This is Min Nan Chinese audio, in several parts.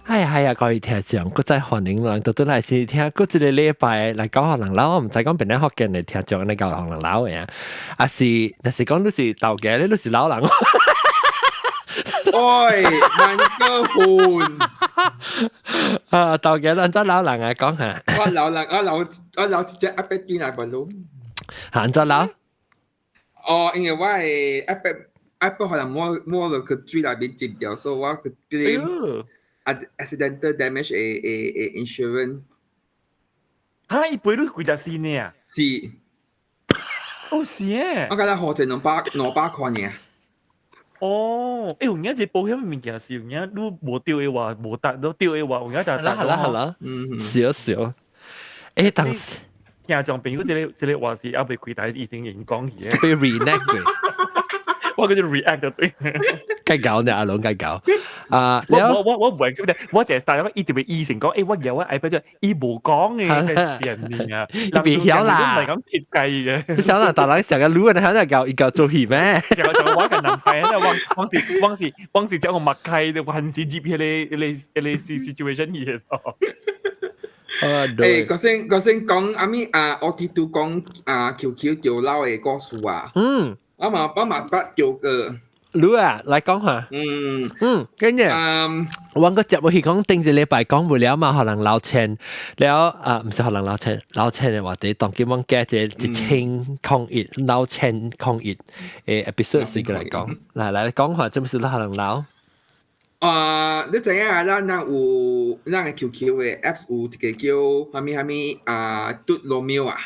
係啊係啊，各位聽眾，閣再歡迎咱倒轉來是聽，閣一個禮拜來講予人老，我毋知講邊個福建的聽眾來講予人老的啊，啊是，若是講你是頭家，你是老人。喂，萬個盤。啊，頭家咱做老人來講下。我老人，我老一隻 iPad 轉來問路。按怎老？哦，因為我的 iPad 可能摸摸落去水內面浸掉，所以我去 claim accidental damage 的 insurance。哈，伊賠你幾隻線呢啊？是。哦，是誒。我覺得好似200塊爾。哦，欸，有影這保險物件是有影，你無對的話無值，你對的話有影就係啦係啦係啦，嗯，少少。欸，當時聽眾朋友，這個話是猶未開台，已經已經講去被 renege 過。我叫做 react 就對。該搞呢，阿龍該搞。啊，我唔係知唔知？我淨係帶咗伊特別醫生講，欸，我有啊 iPad 啫，伊無講嘅，神啊，伊袂曉啦，唔係咁設計嘅。你想啦，大人成個擼人喺度搞，伊搞做戲咩？就就我個男仔，往往時往時往時將個默契，還是接彼個 situation 去嘅。欸，剛先講阿咪啊，我啲都講啊，QQ 掉老的故事啊。我嘛捌著過。你啊，來講下。嗯，跟住，我個節目是講頂一禮拜講不了嘛，予人老千了啊，毋是予人老千，老千的話題，當今我加一個1001老千空一的 episode 是過來講，來來講下，這毋是予人老？啊，你知影啊？咱有咱的 QQ 的 Apps 有一個叫啥物啥物啊，嘟羅密歐啊。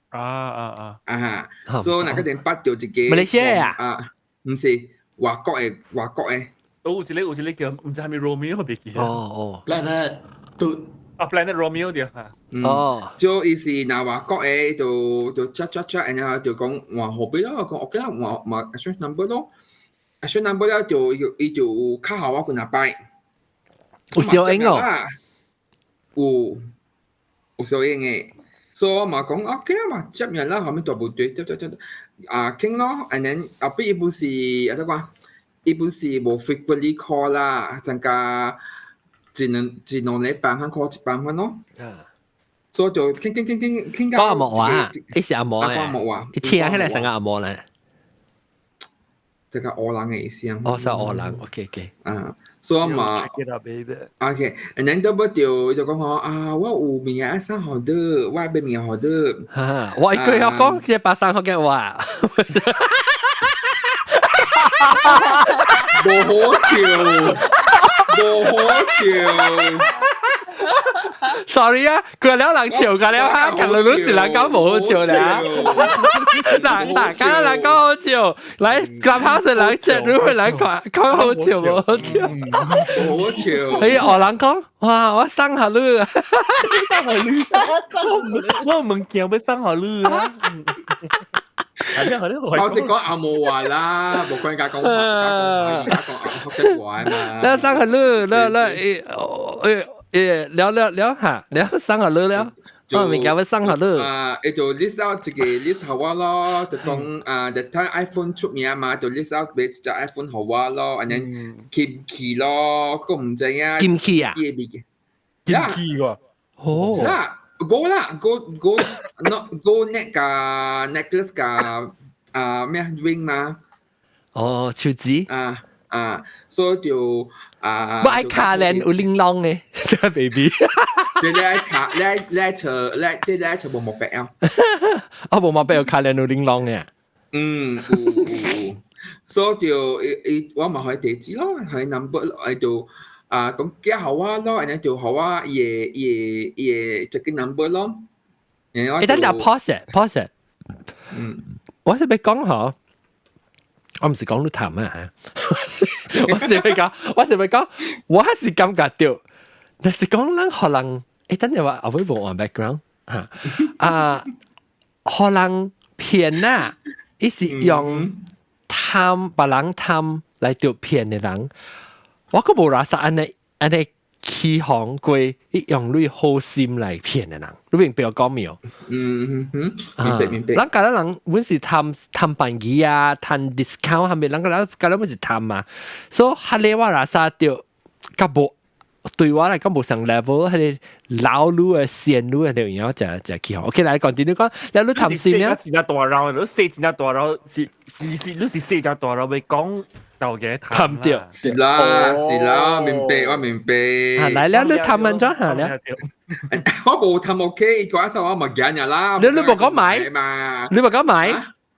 啊啊啊！啊哈，所以那個陣捌著一個。馬來西亞啊？啊，毋是外國的，外國的。哦，有一個叫毋知啥物 Romeo 袂記。哦哦。 Planet 嘟。啊，Planet Romeo 對嚇。哦。就伊是若外國的，就 chat chat chat，然後就講換號碼咯，講 OK 啦，換換 exchange number 咯，exchange number 了就伊就有敲予我幾若擺。有相應哦。有相應的。所以我嘛講 OK 啊嘛，接人啦，後面大部隊接接接啊傾咯，and then 後壁伊本是啊點講？伊本是無 frequently call 啦，增加一兩禮拜可 call 一擺款咯。所以就傾傾傾傾傾講紅毛話，伊是紅毛講紅毛話，伊聽起來像個紅毛咧。這個烏人的聲。哦，是烏人，OK OK。啊，所以嘛，OK，and then 到尾就講吼啊，我有物件愛送予你，我愛買物件予你。哈，我一句要講，這把三福建話。無好笑，無好笑。 Sorry 啊，佢兩人笑㗎了哈，近來都一人講無好笑啦。嗱嗱，剛剛人講好笑，來 Clubhouse 人這如果來看，講好笑無好笑？無好笑。哎，學人講，哇，我送予你啊，送予你，我物件欲送予你啊。我是講紅毛話啦，無關家講話，家講講福建話嘛。你送予你，你你誒誒，了了了嚇，了送予你了。我物件欲送予你。啊，伊就 list out 一個 list 予我咯，就講啊，that time iPhone 出名嘛，就 list out 買一隻 iPhone 予我咯，and then 金器咯，閣毋知影。金器啊？金器喎。哦。啦，gold 啦，gold gold not gold neck 加 necklace 加啊咩 ring 嘛。哦，手指。啊啊，所以就啊。我愛卡鏈有玲瓏的，這 baby。你愛查，你愛查，你這你愛查無毛病啊？哦，無毛病有卡鏈有玲瓏的。嗯，有有有，所以就伊伊我嘛予伊地址咯，予伊 number，伊就啊講寄予我咯，然後就予我伊的 tracking number 咯。欸，等陣 pause pause。我是欲講嗬，我毋是講你談啊，我是欲講，我是感覺到，但是講咱予人，欸，等陣我後尾無換 background 嚇，啊，予人騙啊，伊是用貪別人貪來著騙的人，我閣無拉薩按呢起哄過，伊用你好心來騙的人，你明白我講沒有？嗯嗯嗯，明白明白。咱家人阮是貪貪便宜啊，貪 discount 係咪？咱家咱家阮是貪嘛，所以哈利我拉薩著較無對我嚟講無上 level，係老路嘅線路嘅條樣就就起好。OK，來講點你講，你你談是咩？真正大摎，你說真正大摎是是你是說真大摎，欲講豆家談著。是啦是啦，明白我明白。啊，來了，你談安怎下了？我無談 OK，嗰一首我咪驚啦。你你無講買嘛？你無講買？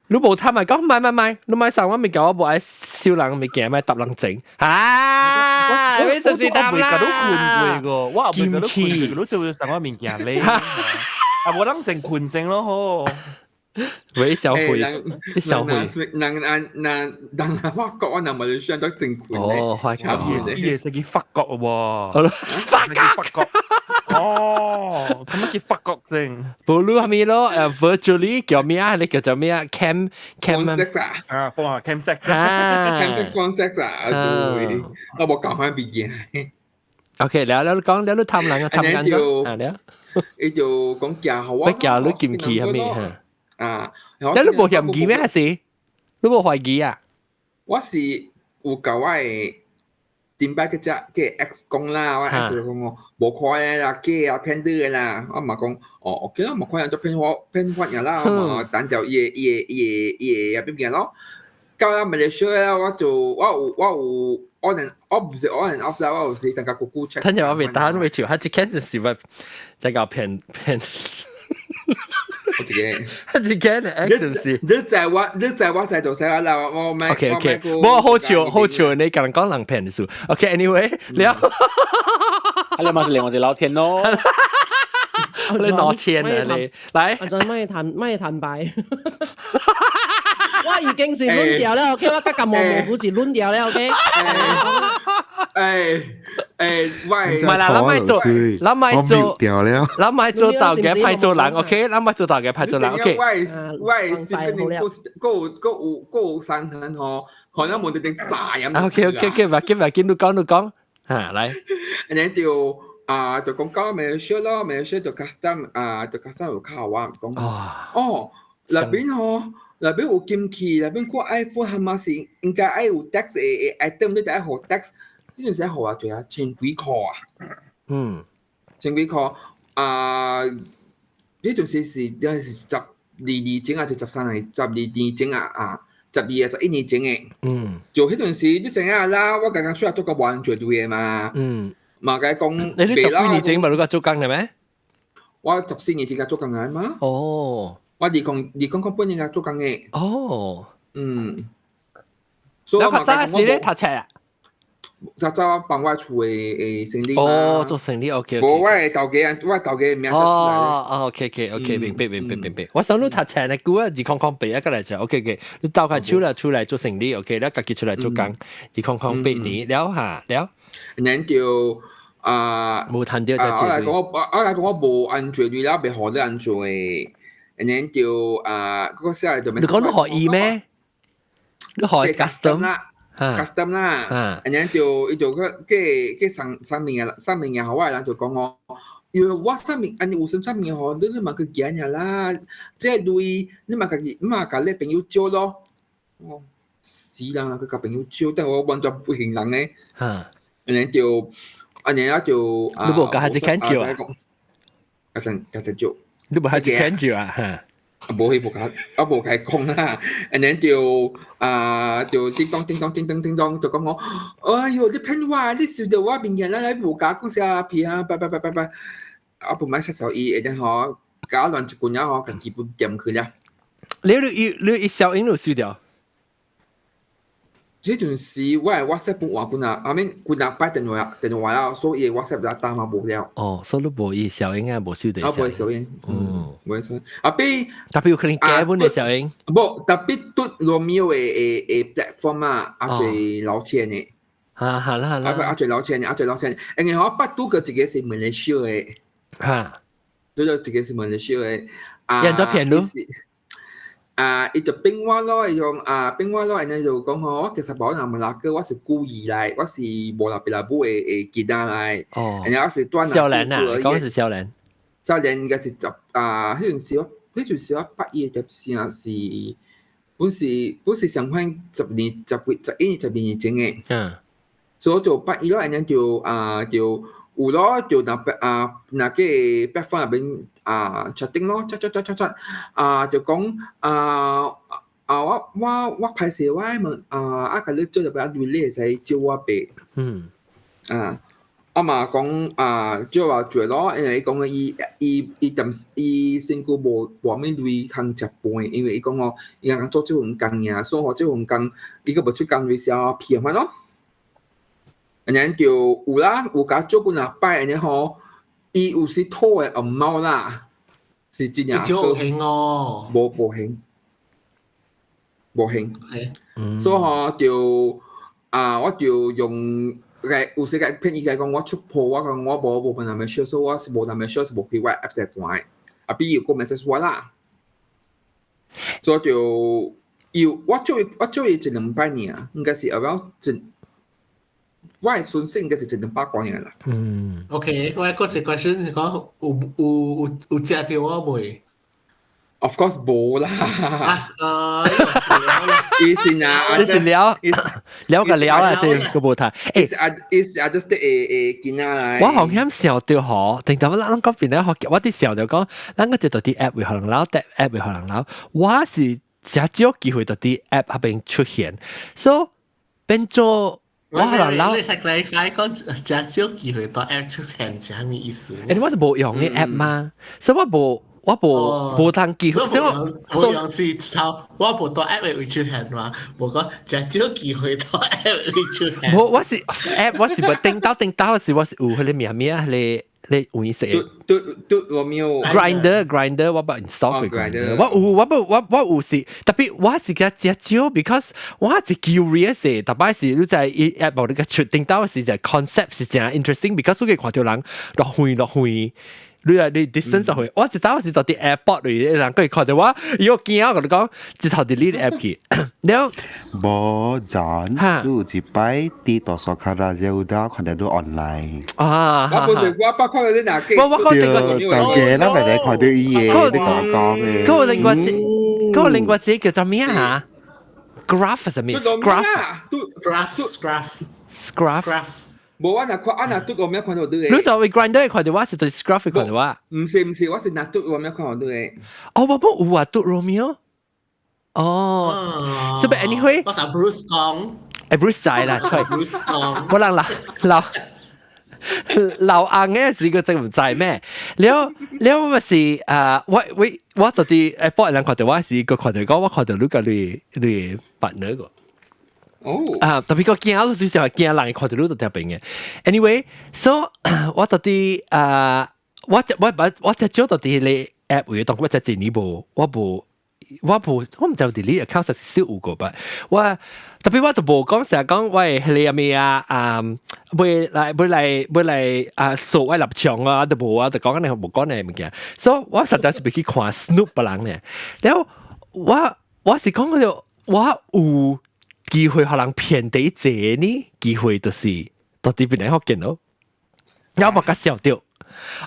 你無談咪講買買買，你買送我物件，我無愛收人物件，莫搭人情。啊！你就是談啦。我未共你困過個，我未共你困過，你做送我物件咧。啊，無人先困先咯好。喂，小慧，你小慧，人人人人法國，我人馬來西亞都真困。哦，法國，伊會使去法國喎。法國，法國。哦，咁乜叫法國先？無你係咪咯？virtually 叫咩啊？你叫做咩啊？Cam cam sex 啊？啊，放 cam sex 啊，cam sex 放 sex 啊？對，我無講翻別件。 OK，了了，你講了，你談人啊，談緊咗啊了。伊就講寄予我。欲寄你禁忌係咪嚇？啊！你你無嫌疑咩？還是你無懷疑啊？我是有共我的頂擺個只個 ex 講啦，我 ex 就講我無可能啦，假啊騙你的啦，我嘛講哦，OK 啦，無可能就騙我騙我爾啦，我嘛等著伊的伊的伊的伊的物件咯。到了馬來西亞，我就我有我有 on and 我毋是 on and off 啦，我有時增加久久 check。等陣我未打，未笑，他一開始是咪在搞騙騙？我自己，他一間的 ex 是。你在我你在我在做啥啦？我買 OK OK，無好笑好笑，你共人講人騙的事。OK，anyway，了。你嘛是另外一個老天咯。你攞錢啊你，來。阿俊咪坦咪坦白。我已經是攆掉了，OK，我甲個毛毛虎是攆掉了，OK。誒誒，喂，唔係啦，咱莫做，咱莫做，掉了，咱莫做豆家歹做人，OK，咱莫做豆家歹做人，OK。我我是跟你閣閣有閣有傷痕吼，可能無得定啥樣。 OK OK OK，唔緊唔緊，你講你講，嚇來。然後就啊，就講到馬來西亞咯，馬來西亞就 custom 啊，就 custom 有敲我講，哦，內邊吼。內邊有金器，內邊看 iPhone 係嘛是應該愛有 tax 的 item，你得愛予 tax，呢陣時予我做啊千幾塊啊，千幾塊啊，呢陣時是嗰陣是12年前啊，是13年、12年前啊啊，12啊11年前的，就彼陣時你知影啦，我剛剛出來做個完全對的嘛，嘛共講，你十幾年前咪你個做工嘅咩？我14年前才做工嘅嘛，哦。我2000 2008年才做工的。哦。所以我早時咧讀冊啊？較早我幫我厝的的生理。哦，做生理，OK。無我的頭家，我頭家名出來。哦哦，OK OK OK，明白明白明白。我想你讀冊呢，久啊，2008啊，過來就 OK OK。你鬥開手啦，出來做生理，OK，了家己出來做工，2008年了哈了。然就啊，無趁著我來講我我來講我無安全鐳了，袂予你安全的。然就啊，嗰個寫就你講你予伊咩？你予 custom 啦，custom 啦，然後就伊就個計計送送物件，送物件予我的人就講哦，因為我送物，按呢有啥物件吼，你你嘛去寄爾啦，這鐳你嘛家己，你嘛共你朋友借咯。哦，死人啊！去共朋友借，但我完全不認人咧。然後就，按呢啊就，你無共彼一間借啊？共陣共陣借。你無彼一間借啊？哈。無去無共，我無共伊講啦。然後就啊，就叮當叮當叮當叮當，就講我，哎喲，你騙我，你收著我物件，咱來無共講啥屁啊！拜拜拜拜拜，我不買殺手伊，然後搞亂一棍仔吼，家己不掂去了。你你你伊小英就收掉。這陣時我的 WhatsApp 本換幾若，I mean 幾若擺電話電話了，所以 WhatsApp 就打嘛無了。哦，所以你無伊小英啊，無收到。啊，無小英，無小英。啊，比特別有可能假本的小英。無，特別對羅密歐的的的 platform 啊，啊濟老錢的。哈哈啦啦。啊，啊濟老錢的，啊濟老錢的。因為我捌拄過一個是馬來西亞的。對對，一個是馬來西亞的。啊，人做騙你？啊，伊就變我咯，伊講啊變我咯，然後就講吼，我其實無人馬拉哥，我是故意來，我是無老爸老母的的囡仔來。然後我是住少年啊，講是少年。少年應該是十啊，彼陣時我，彼陣時我畢業的時是，本是本是上款10年、十幾、11年、12年前的。所以我就畢業咯，然後就啊就有咯，就那啊那個 platform 入邊啊 chatting 咯，chat chat chat chat chat 啊就講啊啊我歹勢我問啊啊共你做入邊啊你會使借我白啊。啊嘛講啊，借我做咯，因為伊講伊伊伊伊身軀無無咩鐳通食飯，因為伊講哦，伊剛剛做這份工爾，所以吼這份工伊閣無出工鐳消騙翻咯。然後就有啦，有共做幾若擺，按呢吼，伊有時討的 amount 啦，是真正少興哦，無無興，無興。所以吼就啊，我就用個有時個騙伊講我出鋪，我講我無無辦法 share，所以我是無辦法 share，是無開我 app 來看的。啊，比有個 message 我啦，所以就有我做伊一兩擺爾，應該是 around 一，我的損失應該是一兩百塊爾啦。OK，我個一個 question 是講有有有有食著我未？ Of course 無啦。啊，伊是啊，這是了了個了啊，是個無睇。誒，伊是 other state 的的囡仔來。我好像想到嗬，定頭咱講邊咧學，我啲想到講，咱個就到啲 app 會可能撈，啲 app 會可能撈，我是誠少機會到啲 app 下邊出現，所以變做我可能撈。你使 clarify 講誠少機會到 app 出現是啥物意思？誒，我就無用啲 app 嘛，所以我無。我無無通機會，所以我用是頭，我無到 app 會出現嘛，無講誠少機會到 app 會出現。無，我是 app，我是無頂到頂到時，我是有彼個名名，彼個你有意思？對對我沒有。 Grindr Grindr 我捌 install 過 Grindr，我有我無我我有是，特別我是較誠少，because 我是 curious，特別是你在 app 無你個出頂到時就 concept 是誠 interesting，because 我看著人落遠落遠。你啊，你 distance 去，我一早是佇 airport 裏，人過看著我，伊我驚，我共你講，一頭 delete app 去，了。無讚，你有一擺佇圖書館啦，有得看到你 online。啊，我不是我包看到你哪個？我我看到個，大家咱咪來看到伊的，你共我講的。嗰個另外一個叫做咩啊？Graph 係咩？Scruff。 Scruff。 Scruff。 Scruff。無我若看，我若拄我咩看到你你就會 Grindr 看到我是對 Scruff 看到我。毋是毋是，我是若拄我咩看到你。哦，我冇有啊，拄 Romeo。哦，所以 anyway，我同 Bruce 講，誒 Bruce 在啦，吹 Bruce 講，我人老老老翁嘅是個真毋知咩？了了我是啊，我我我到底誒，幫人看到我是個看到講，我看到你個你你 partner 個。哦，啊，特別個驚，就是話驚人看到你都特別嘅。Anyway，so 我到底啊，我我我我只少到底你 app 位，當我只一年無，我無。我無，我毋知 delete account 實是有個吧。我特別我就無講成日講，喂，彼個咩啊？啊，欲來欲來欲來啊，掃我立場啊，都無啊，就講緊你無講你物件。所以我實在是欲去看 snoop 別人咧。然後我我是講嗰我有機會予人騙佇這呢，機會就是到底邊個福建咯。然後我較笑著。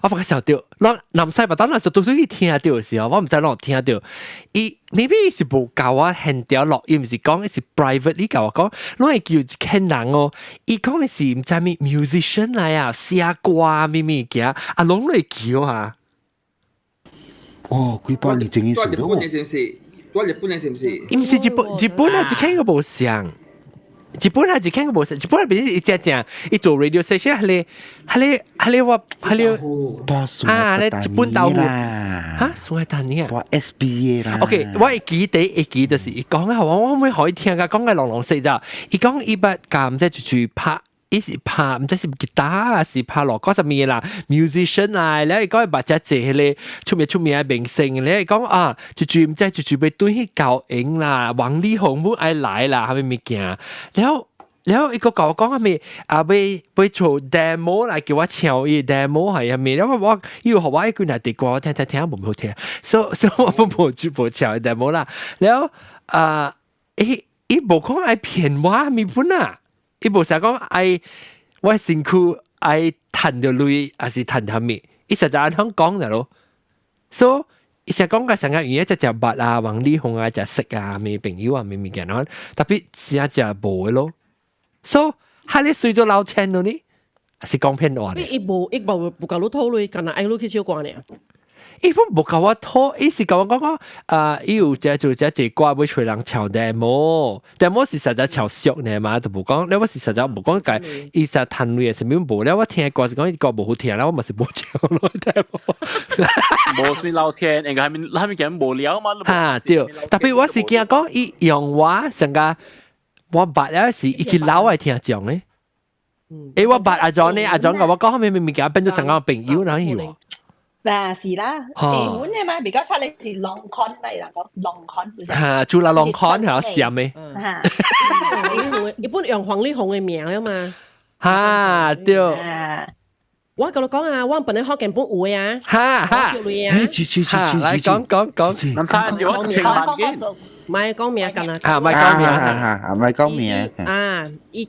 我發覺笑著，咱南西吧，當然就拄拄去聽著的時候，我毋知攏有聽著。伊 maybe 是無教我現條錄音，是講是 privately 教我講，攏會叫一群人哦。伊講的是毋知咩 musician 來啊，寫歌咩物件，啊，攏會叫啊。哦，幾百年前嘅事日本的是毋是？住日本的是毋是？伊毋是日本，日本啊，一間個無像。日本係一間個無像，日本係變一隻正，伊做 radio station 係係係我係啊，你日本豆腐嚇，宋愛丹尼啊，我 SBA 啦。 OK，我會記得會記得是伊講啊，我可唔可以聽啊？講個攏攏識咋？伊講伊捌共毋知就去拍。伊是拍毋知是吉他啊，是拍鑼鼓啥物啦，musician 啊，了伊講伊捌遮濟彼個出名出名的明星，了伊講啊，就就毋知就就欲轉去高雄啦，王力宏欲愛來啦，啥物物件，了了伊閣共我講啥物啊，欲欲做 demo 來叫我唱伊 demo 係啥物，了我我伊有予我一句來啲歌，我聽聽聽無好聽，所以所以我無就無唱 demo 啦，了啊，伊伊無講愛騙我啥物本啊。伊無啥講愛我身軀愛趁著鐳，還是趁啥物？伊實在按樣講的咯。所以伊成講個成個原因，只隻捌啊，王力宏啊，只識啊，咩朋友啊，咩物件咯，特別真正無的咯。所以哈你隨咗老錢咯呢？是講騙話。伊無伊無無共你討論，干焦愛你去唱歌爾。伊本無共我討，伊是共我講講，啊，伊有隻做隻一歌欲揣人唱 demo，demo 是實在唱俗呢嘛，就無講，了我是實在無講解，伊實趁鐳啥物無，了我聽歌是講伊歌無好聽，了我嘛是無唱咯 demo。無算老天，應該係咪係咪講無聊嘛？哈對，特別我是驚講伊用我成個我捌了是伊去老愛聽講咧。欸，我捌阿莊呢，阿莊共我講後面物件變做成個朋友，然後伊話。嗱是啦，地本嘅嘛，比較出你是 long con 咪啦，講 long con。嚇，做啦 long con 係閃嘅。嚇，一般用黃麗紅嘅名啊嘛。嚇，對。我共你講啊，我本來福建本有嘅啊。哈哈。哈，來講講講。咁睇住我千萬嘅。莫講名干啦。啊，莫講名。啊，莫講名。啊，伊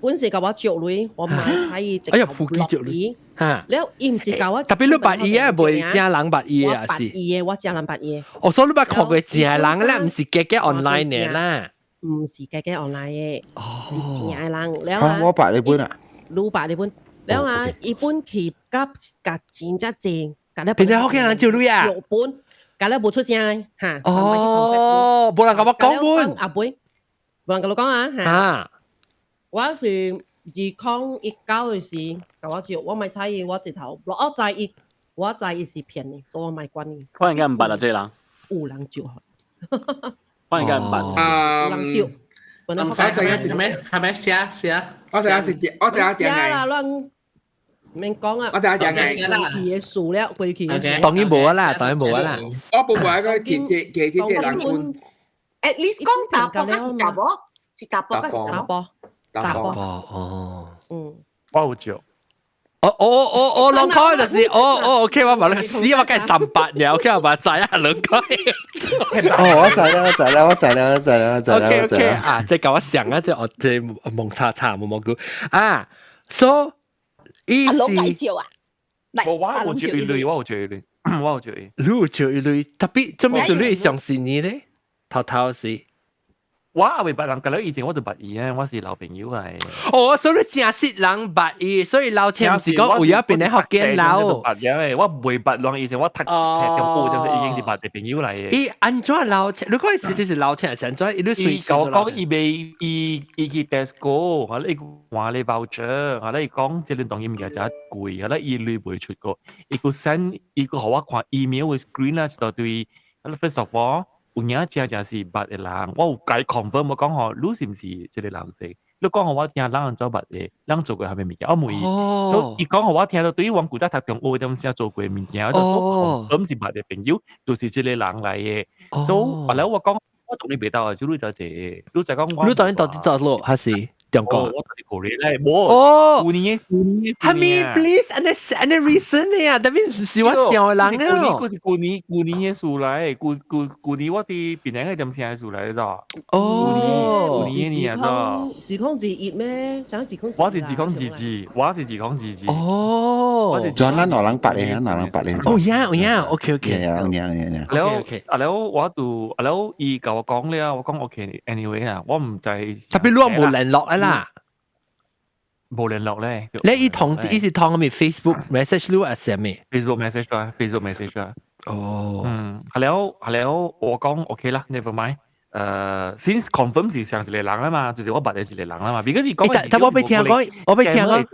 本是共我借鐳，我買菜伊哎呀，普及借鐳。嚇！了，伊毋是共我，特別你捌伊啊，袂正人捌伊啊，是。捌伊的，我正人捌伊的。哦，所以你捌看過正人啦，毋是假假 online 的啦。毋是假假 online 的，是正的人。了啊，我捌你本啊。你捌你本，了啊，伊本去甲共錢遮濟，共了。變成福建人借鐳啊？有本，共了無出聲嚇。哦，無人共我講本。阿妹，無人共你講啊嚇。我是2019的時，共我借，我莫睬伊，我直頭，我知伊，我知伊是騙的，所以我莫管伊。可能毋捌啊，這個人。有人借。可能毋捌。有人借。我知影是咩？係咪寫寫？我知影是我知影寫啦，亂免講啊。我知影點解。過去的事了，過去的事。當然無啦，當然無啦。我無話個鐵鐵鐵鐵人本。 At least 講查埔還是查某？是查埔還是查埔？查埔哦，嗯，我有照。哦哦哦哦，兩個就是哦哦，OK，我問你，死我梗係38年，OK，我話知啊，兩個。哦，我知啦，我知啦，我知啦，我知啦，我知啦。 OK OK 啊，這共我想啊，這我這蒙查查無蘑菇啊，so 意思。阿攏介紹啊？無我有照伊鐳，我有照伊鐳，我有照伊。你有照伊鐳，特別做咩事你相信你咧？頭頭是。我也未捌人，佮以前我就捌伊啊，我是老朋友嚟。哦，所以你真實人捌伊，所以老千毋是講為咗變咧福建老。捌嘅，我未捌人以前我讀冊中學就是已經是捌的朋友嚟嘅。伊按怎老千？你講實際是老千，是按怎？伊你隨時我講伊未伊伊去 Tesco，我咧伊換咧 voucher，我咧伊講這兩當伊物件真貴，我咧伊鐳袂出過，伊閣 send 伊閣予我看 email 嘅 screen 啦，一大堆。我咧 first of all，有影真正是捌的人，我有共伊 confirm 我講吼，你是毋是這個人說？你講予我聽，人按怎捌的，人做過啥物物件？我問伊，所以伊講予我聽，就對於阮古早讀中學點時做過物件，就說 confirm 是捌的朋友，就是這個人來的。所以後來我講，我同你袂鬥，就你就這，你就講我。你當然到底做咯，還是中國？我佇 Korea 咧，無。哦，舊年舊年。係咪？Please，按呢按呢 reason 啊，特別是我想的人啊。舊是舊年舊年的事來，舊舊舊年我佇檳城的點聲的事來咗。哦，舊年年咗。 2021咩？啥2021？我是2022，我是2022。哦，我是。仲有咱兩人捌的，咱兩人捌的。哦呀，哦呀，OK OK。呀呀呀呀。了，啊了，我就啊了，伊共我講了，我講 OK，anyway 啦，我毋知。特別你無聯絡啊啦。無聯絡咧。你伊同伊是通咩 Facebook message 你還是啥物？Facebook message 啦，Facebook message 啦。哦。嗯，係了係了，我講 OK 啦，never mind。since confirm 是上一個人啦嘛，就是我捌的一個人啦嘛。because 伊講，但但我欲聽講，我欲聽講，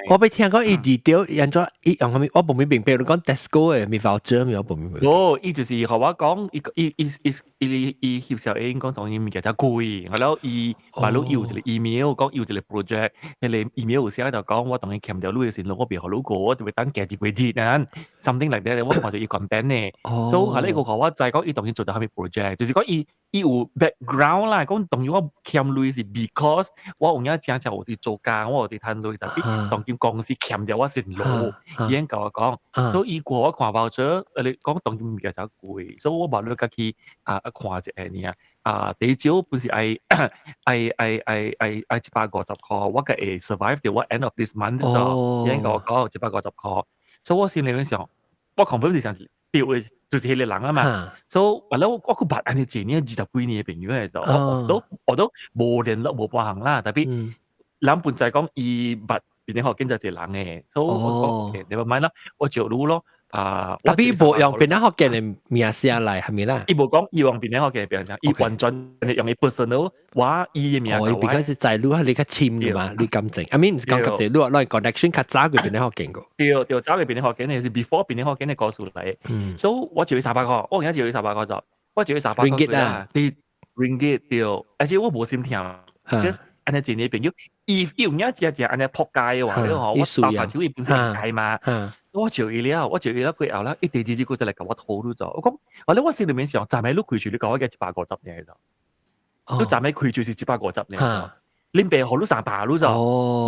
我欲聽講伊 detail 按怎伊用啥物，我無咪明白。你講 Tesco 的物 voucher 咩，我無明白。哦，伊就是予我講，伊伊伊伊伊伊翕相應講當伊物件真貴，然後伊馬路有一個 email 講有一個 project，彼個 email 有寫就講我當伊欠掉你的時陣，我袂予你過，我就會等加一個月啊，something like that，我看著伊 content 呢，所以後來伊個予我知講伊當伊做著啥物 project，就是講伊伊有 background 啦，講當然我欠鐳是 because 我有影真正有佇做工，我有佇趁鐳，但係當今公司欠掉我先攞，伊已經共我講，所以伊過我看 voucher，你講當今物件真貴，所以我無你家去啊看一下爾。啊，第一招本是愛愛愛愛愛愛150塊，我個會 survive 到我 end of this month 就，伊已經共我講150塊，所以我心裡面想，我 confirm 是想對的，就是彼個人啊嘛。所以後來我我閣捌按呢一年20幾年的朋友來做，我都我都無聯絡無半項啦，特別人本在講伊捌檳城福建就一個人嘅，所以我講你咪買啦，我照你咯。啊，特別無用檳城福建嘅名寫來係咪啦？伊無講伊用檳城福建嘅名聲，伊完全係用伊 personal 話伊嘅名。哦，伊比較是在你係你較親嘅嘛，你感情。I mean 毋是講較濟，你話你 connection 較早過檳城福建個。對對，早過檳城福建嘅是 before 檳城福建嘅故事嚟。所以我就300塊，我而家就300塊就，我就300塊。 Ringgit 啊，啲 ringgit 對，而且我無心聽。按呢一個朋友，伊伊有影真正按呢仆街嘅話，你嗬，我搭頭手伊本身係嘛。我照伊了，我照伊了過後啦，伊第二日佢就來共我討論咗。我講，我咧我心裏面想，昨暝你開住你講我嘅150呢就，你昨暝開住是一百五十呢就，恁爸予你300你就，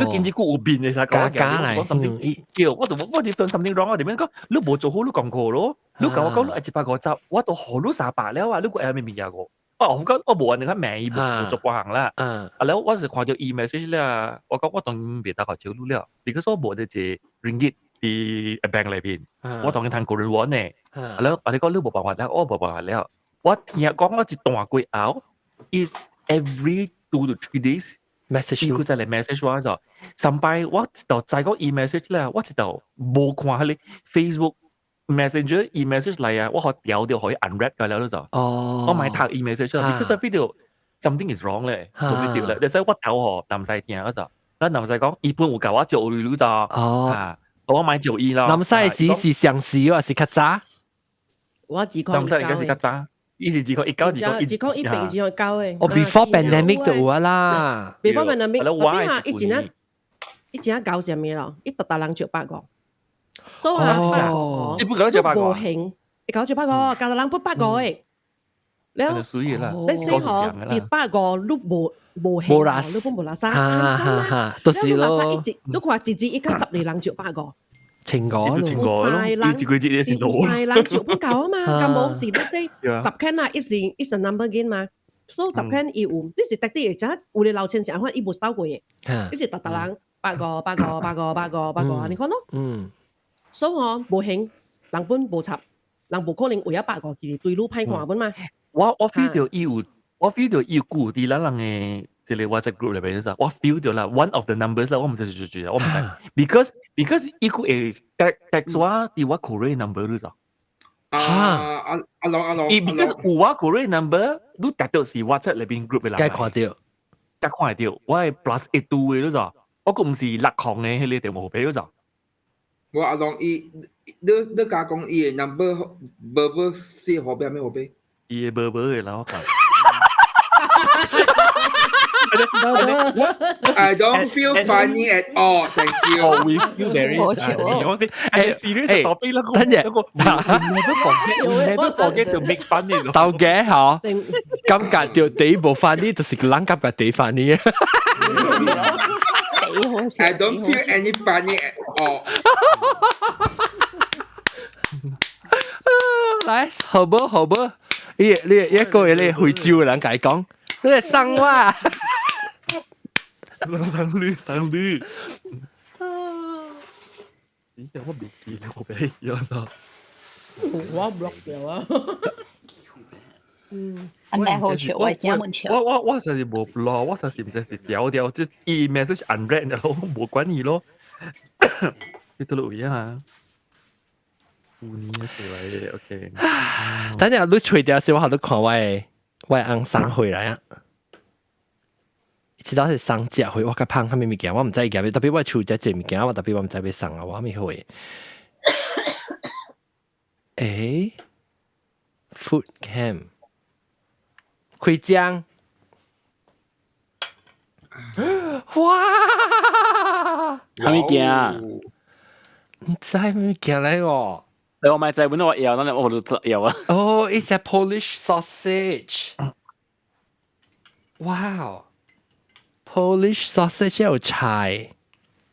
你今日閣有變嘅時候，加加來，講 something，對，我就 something wrong 啊，點樣講？你無做好你功課咯，你共我講你愛一百五十，我都予你三百了啊，你閣會物件個？哦，我講我無按呢較名伊無做過行啦。啊，了我是看著伊 message 了，我講我當然袂當予招你了，because 我無得一 ringgit 佇 bank 內邊，我當然趁個人揾呢。啊，了啊你講你無辦法了，我無辦法了。我聽講我一段過後，伊 every 2 to 3 days message 伊閣再來 message 我就，上擺我就知講伊 message 了，我一度無看彼个 Facebook Messenger 伊 message 來啊，我予調掉予伊 unread 個了就。哦。我莫讀伊 message 啦，because I feel something is wrong 咧，無對咧，所以我頭予南西聽嗰就，咱南西講伊本有共我借鐳就。哦。啊，我莫借伊啦。南西是是上時還是較早？我自南西應該是較早，伊是2019 20 二零一八2019的。哦，before pandemic 就有啊啦。 before pandemic，特別下以前啊，以前啊搞啥物咯？伊逐逐人借百五。所以啊，百五，伊不搞借百五，無興，伊搞借百五，教人不百五的。了，你先嗬，150你無無興，你本無垃圾，哈，都是咯。一節，你看一節一家12人借百五，千五咯，千五咯，一個月是有晒人借不夠啊嘛，咁無是你說10間啊，一是一是 number 間嘛，所以10間伊有，這是特地的，這有的老千是按款伊無收過的，伊是逐逐人百五百五百五百五百五，按呢款咯。所以嗬，無興，人本無插，人無可能為咗百五其實對你歹看本嘛。我 feel 到伊有，我 feel 到伊有顧佇咱人的這個 WhatsApp group 內邊啥，我 feel 到啦，one of the numbers 啦，我毋知是是我毋知，because 伊閣會 text 我佇我 Korea number 你知？啊阿阿龍阿龍，伊 because 有我 Korea number，你達到是 WhatsApp 內邊 group 的人，該看著，該看會著，我係 +82 的你知？我閣毋是6空的彼个電話號碼你知？我阿龍伊，你加講伊的 number 無無四號碼咩號碼？伊的無無的啦，我講。 I don't feel funny at all. Thank you. Oh, we feel very 好笑哦。我先，serious topic 啦，等陣嗰個 never forget, never forget to make fun 呢。豆嘅嗬，感覺著第一無 funny，就是人感覺第一 funny。 I don't feel any funny at all. 來，好無好無？伊你一個一個惠州的人共伊講，你來送我。送你送你。咦？我未記我俾你有啥？我 block 掉啊。嗯，係咪好笑？我真悶笑。我實是無 block，我實是毋知是掉掉，即伊 message unread 咯，無管伊咯。你倒落位啊？舊年嘅事來嘅，OK。等陣你吹掉時，我好都看我的翁送回來啊。知道是送食貨，我較芳啥物物件，我毋知伊夾欲，特別我厝遮濟物件，我特別我毋知欲送啊，我啥物貨。欸，Food Camp 開張，哇！啥物件？毋知啥物件來哦。欸，我買知本我要，咱我就要啊。哦，it's a Polish sausage. Wow. Polish sausage 有菜，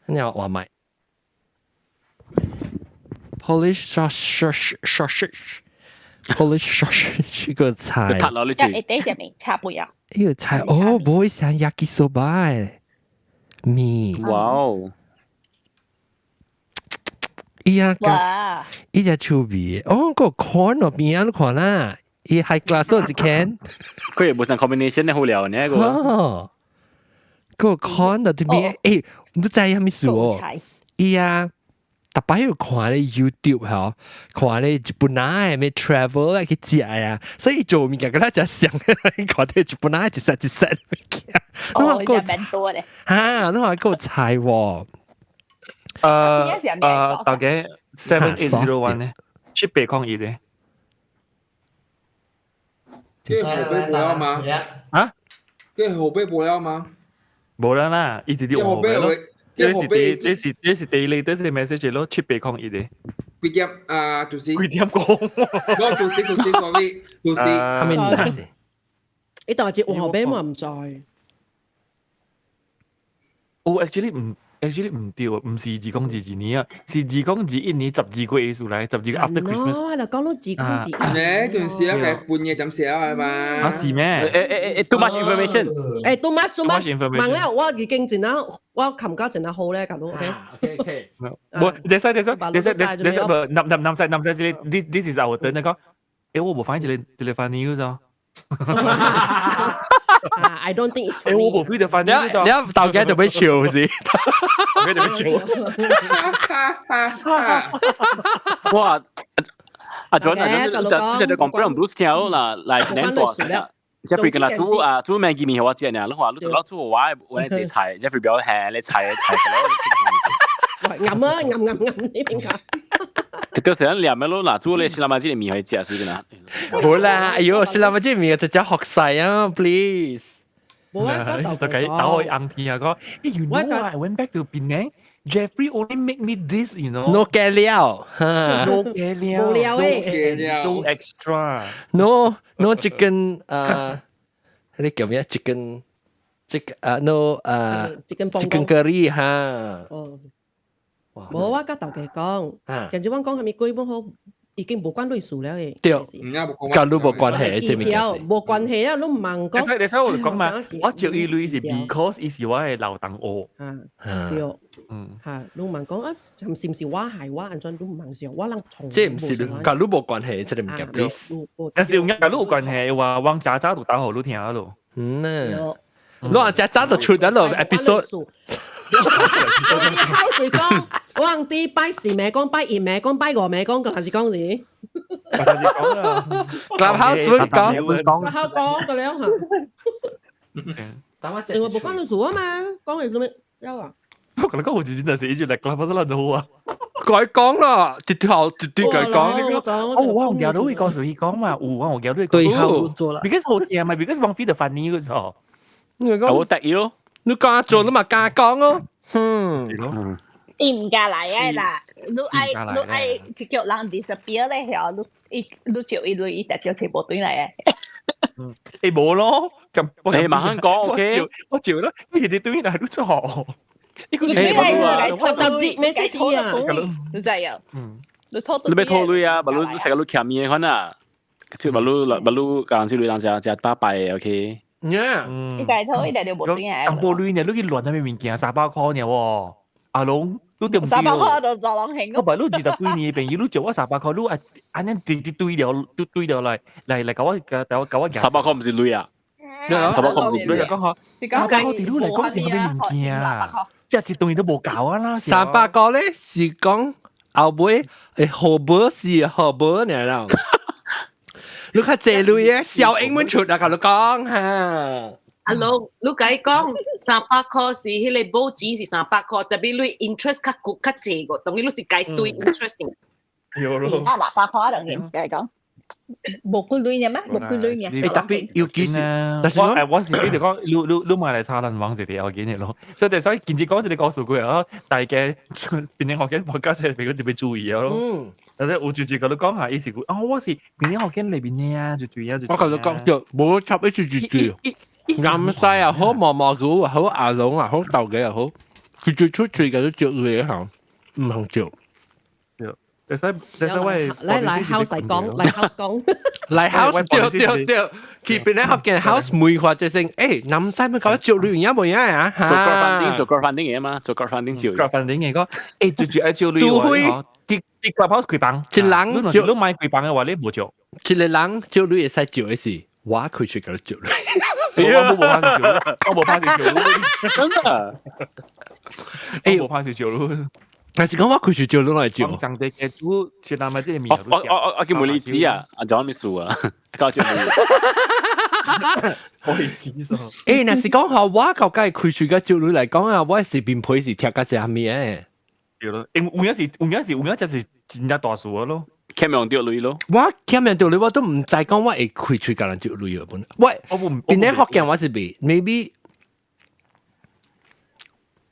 你話話買 Polish sausage sausage Polish sausage 個菜，踢落你一一啲入面插背啊！呢個菜哦，唔會像 yakisoba 麵。哇哦！伊啊，哇！伊隻趣味，哦，個 corn 嗰邊啊，你看啦，伊 high class 一間，佢也無上 combination 咧好料呢個。哦，個看到啲咩？欸，你都知係咩事哦？伊啊，逐擺有看咧 YouTube 嗬，看咧日本人咩 travel 咧去食啊，所以做物件佮他食像，看到日本人一 set 一 set 物件。哦，你蠻多咧。哈，你話夠菜喎？大概 7801 咧，701咧。這後背無了嗎？啊？這後背無了嗎？無啦啦，伊直直後背咯。這是第二，這是 message 咯，701咧。幾點啊？就是幾點講？我就是所謂就是係咪年？你當係黃後背我唔知。哦，actually 唔對，唔是2022年啊，是2021年12月嘅數來，12個 after Christmas。哦，就講到2021。呢段時啊，佢半夜點寫啊嘛？啊是咩？欸欸欸，too much information。欸，too much too much。問咧，我已經真係我琴交真係好咧，咁 OK。 OK OK。無，等下等下等下等下，無，南南南西南西，這個 this is our turn 講，欸，我無發現這個這個 funny 咗。 I don't think it's funny。欸，我無 feel 到 funny 你你大家就欲笑是？大家就欲笑。哇！阿 John 阿 John，就就講不讓 Bruce 聽啦，來年多。Jeffrey 跟他煮啊煮麵記麵我食呢，你話你老煮我我來這菜，Jeffrey 不要喊你菜菜個咯。吟啊吟吟吟呢邊講。到時陣念咩咯？嗱，煮你新拉馬這個麵可以食是啦。冇啦，哎呦，新拉馬這個麵就食學勢啊，please。冇啊，就計打開硬天啊，講，you know I went back to Penang. Jeffrey only make me this, you know. No 加料，no 加料，冇料誒，no extra, no no chicken 啊，你叫咩？chicken chicken 啊，no 啊，chicken chicken curry 哈。哦，無我佮大家講，跟住我講係咪基本好已經無關類事了誒。對，佮你無關係，這物件。無關係啊，你毋茫講。你所以我講嘛，我照伊類是 because 伊是我的老同學。啊，對。嚇，你毋茫講啊，是毋是我害我按怎？你毋茫想，我人從。這毋是佮你無關係，這個物件，please。但是有佮你有關係話，往早早就打予你聽咯。嗯啊，你話早早就出咗咯 episode。我水講，我佇拜四暝講，拜一暝講，拜五暝講，還是講是？ Clubhouse 會講， Clubhouse 講個了嚇。因為無關你事啊嘛，講係做咩？有啊。我感覺講有時真係是一句來 Clubhouse 啦就好啊。改講啦，直頭直直改講。哦，我有記得你講屬於講嘛，有我有記得你講。對號做啦。 Because 好聽嘛，because 王菲就 funny 嗰時候。你講好得意咯。你敢做，你嘛敢講哦。嗯。伊毋敢來啊啦，你愛一叫人 disappear 咧，曉你伊你照伊類，伊直接全部轉來啊。嗯，欸無咯，咁你慢慢講，OK。我照啦，你直接對來你做。你對來我特別咩事啊？你知啊？嗯，你拖你欲拖鐳啊？無你成個你欠伊款啊？就無你無你共人這類人食食百拜的，OK。 Yeah。你家拖伊來就無轉來。淡薄鐳呢？你去亂啥物物件300箍爾喎？阿龍，你對毋對？ 300箍就就攏還。我白你20幾年的朋友，你借我三百箍，你按呢直直對了，對對了來來來，共我共我共我 300箍毋是鐳啊？300箍毋是鐳啊？講嗬，三百箍對你來講是啥物物件啊？這一頓都無夠啊啦！300箍咧是講後尾會荷包是荷包爾啦。你較濟鐳嘅小英文出來，共你講哈。阿龍，你共伊講300箍是彼個報紙是三百箍，特別你 interest 較久較濟個，當然你是計對 interest。有咯。啊，600箍當然，共伊講。無幾鐳爾咩？無幾鐳爾。欸，特別尤其是，但是我我是記得講，你你嘛來查人網是第要緊的咯。所以近日講這個故事過啊，大家檳城福建國家這邊特別注意咯。嗯。但是有就就共你講下，伊是講，哦，我是檳城福建裏邊的啊，就注意啊，我共你講就無插一句句句，南西又好，毛毛菇又好，阿龍又好，豆嘅又好，佢最出趣嘅都照你行，唔行照。會使我來來 house 嚟講，來 house 講，來 house 對對對，去檳城福建 house 梅花就成，欸，南西咪搞照你有冇嘢啊？做 crowdfunding 做 crowdfunding 嘅嘛，做 crowdfunding 照。 crowdfunding 嘅講，欸，最最愛照你話，啲啲 clubhouse 開房，一人照，你買開房嘅話，你無照。一個人照你會使照的是，我開喙共你借鐳。我冇怕是借，我冇怕是借，真的。我冇怕是借鐳。但是講我開喙借鐳來借。上帝嘅主，切那咪啲面。我叫梅里子啊，阿 John 咩數啊？搞笑。可以知咗。若是講下我究竟開喙嘅借鐳來講啊，我是面皮是貼甲只咩嘅？對咯，因有影是有影是有影，就是真正大數咯。欠用掉鐳咯。我欠用掉鐳，我都唔知講我會開喙共人借鐳嘅本。我邊啲福建我是未，maybe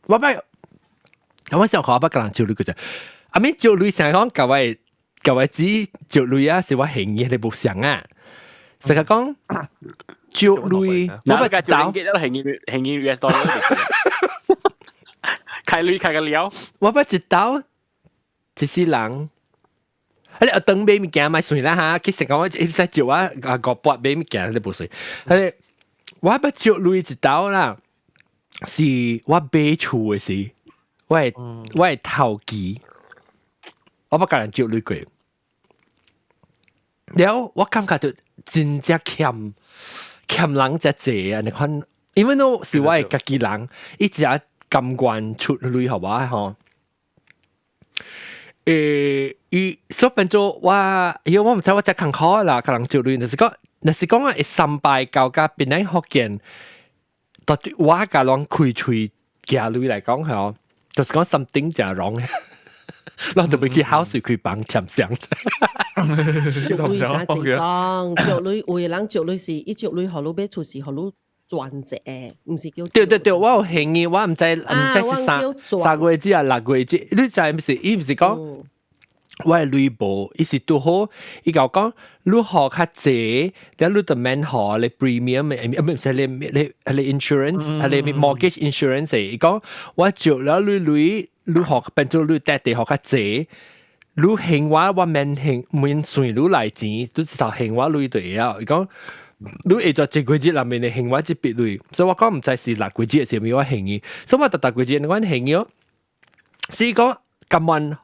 我捌，我想看我捌共人借鐳個啫。阿咪借鐳成日講舊位舊位子借鐳啊，是我興嘅，你無想啊。成日講借鐳，我捌一刀，興興 US dollar，開鐳開個了。我捌一刀，一世人。啊！你學當買物件咪算啦嚇，其實講我一直借我啊500買物件，你無算。啊！我捌借鐳一刀啦，是我買厝的時，我的頭期，我捌共人借鐳過。了，我感覺到真正欠欠人遮濟啊！你看，因為都是我的家己人，伊直甘願出鐳予我吼。伊所以變做我，因為我毋知我遮艱苦啦，共人借鐳，就是講，若是講會三拜交甲檳城福建，到底我共人開喙寄鐳來講吼，就是講 something 誠 wrong，咱就欲去 house 開房簽相。借鐳真濟種，借鐳有的人借鐳是伊借鐳予你買厝是予你賺者，毋是叫。對對對，我有興趣，我毋知毋知是3個月紙啊6個月紙，你知毋是？伊毋是講我的鐳無，伊是拄好，伊共我講你予較濟，了你就免予你 premium 的，唔是你你你 insurance，你 mortgage insurance 伊講我借了你鐳，你予變做你塊地予較濟，你還我我免還免算你來錢，你直頭還我鐳就會了。伊講你會在一個月內面還我這筆鐳，所以我講毋知是6個月是毋我還伊，所以我逐逐個月我還伊哦。所以講甘願。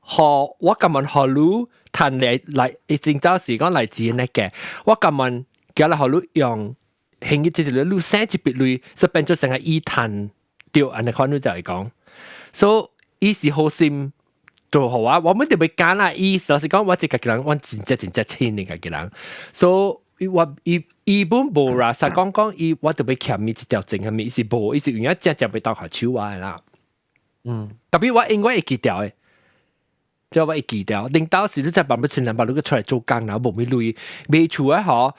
予我甘願予你趁來來，伊真早是講來錢那個，我甘願叫來予你用，還伊這個你省一筆鐳，所以變做成個伊趁著，按呢款你就會講，所以伊是好心做予我，我們特別揀啦，伊老實講，我這家己人，我真正真正親的家己人，所以我伊伊本無啦，實講講伊我特別欠伊一條錢，係咪？伊是無，伊是有影正正欲鬥下手我的啦。特別我應該會記掉的。即我會記掉，領導時你才辦不成人，把你個出來做工，然後無咩鐳，買厝啊嗬，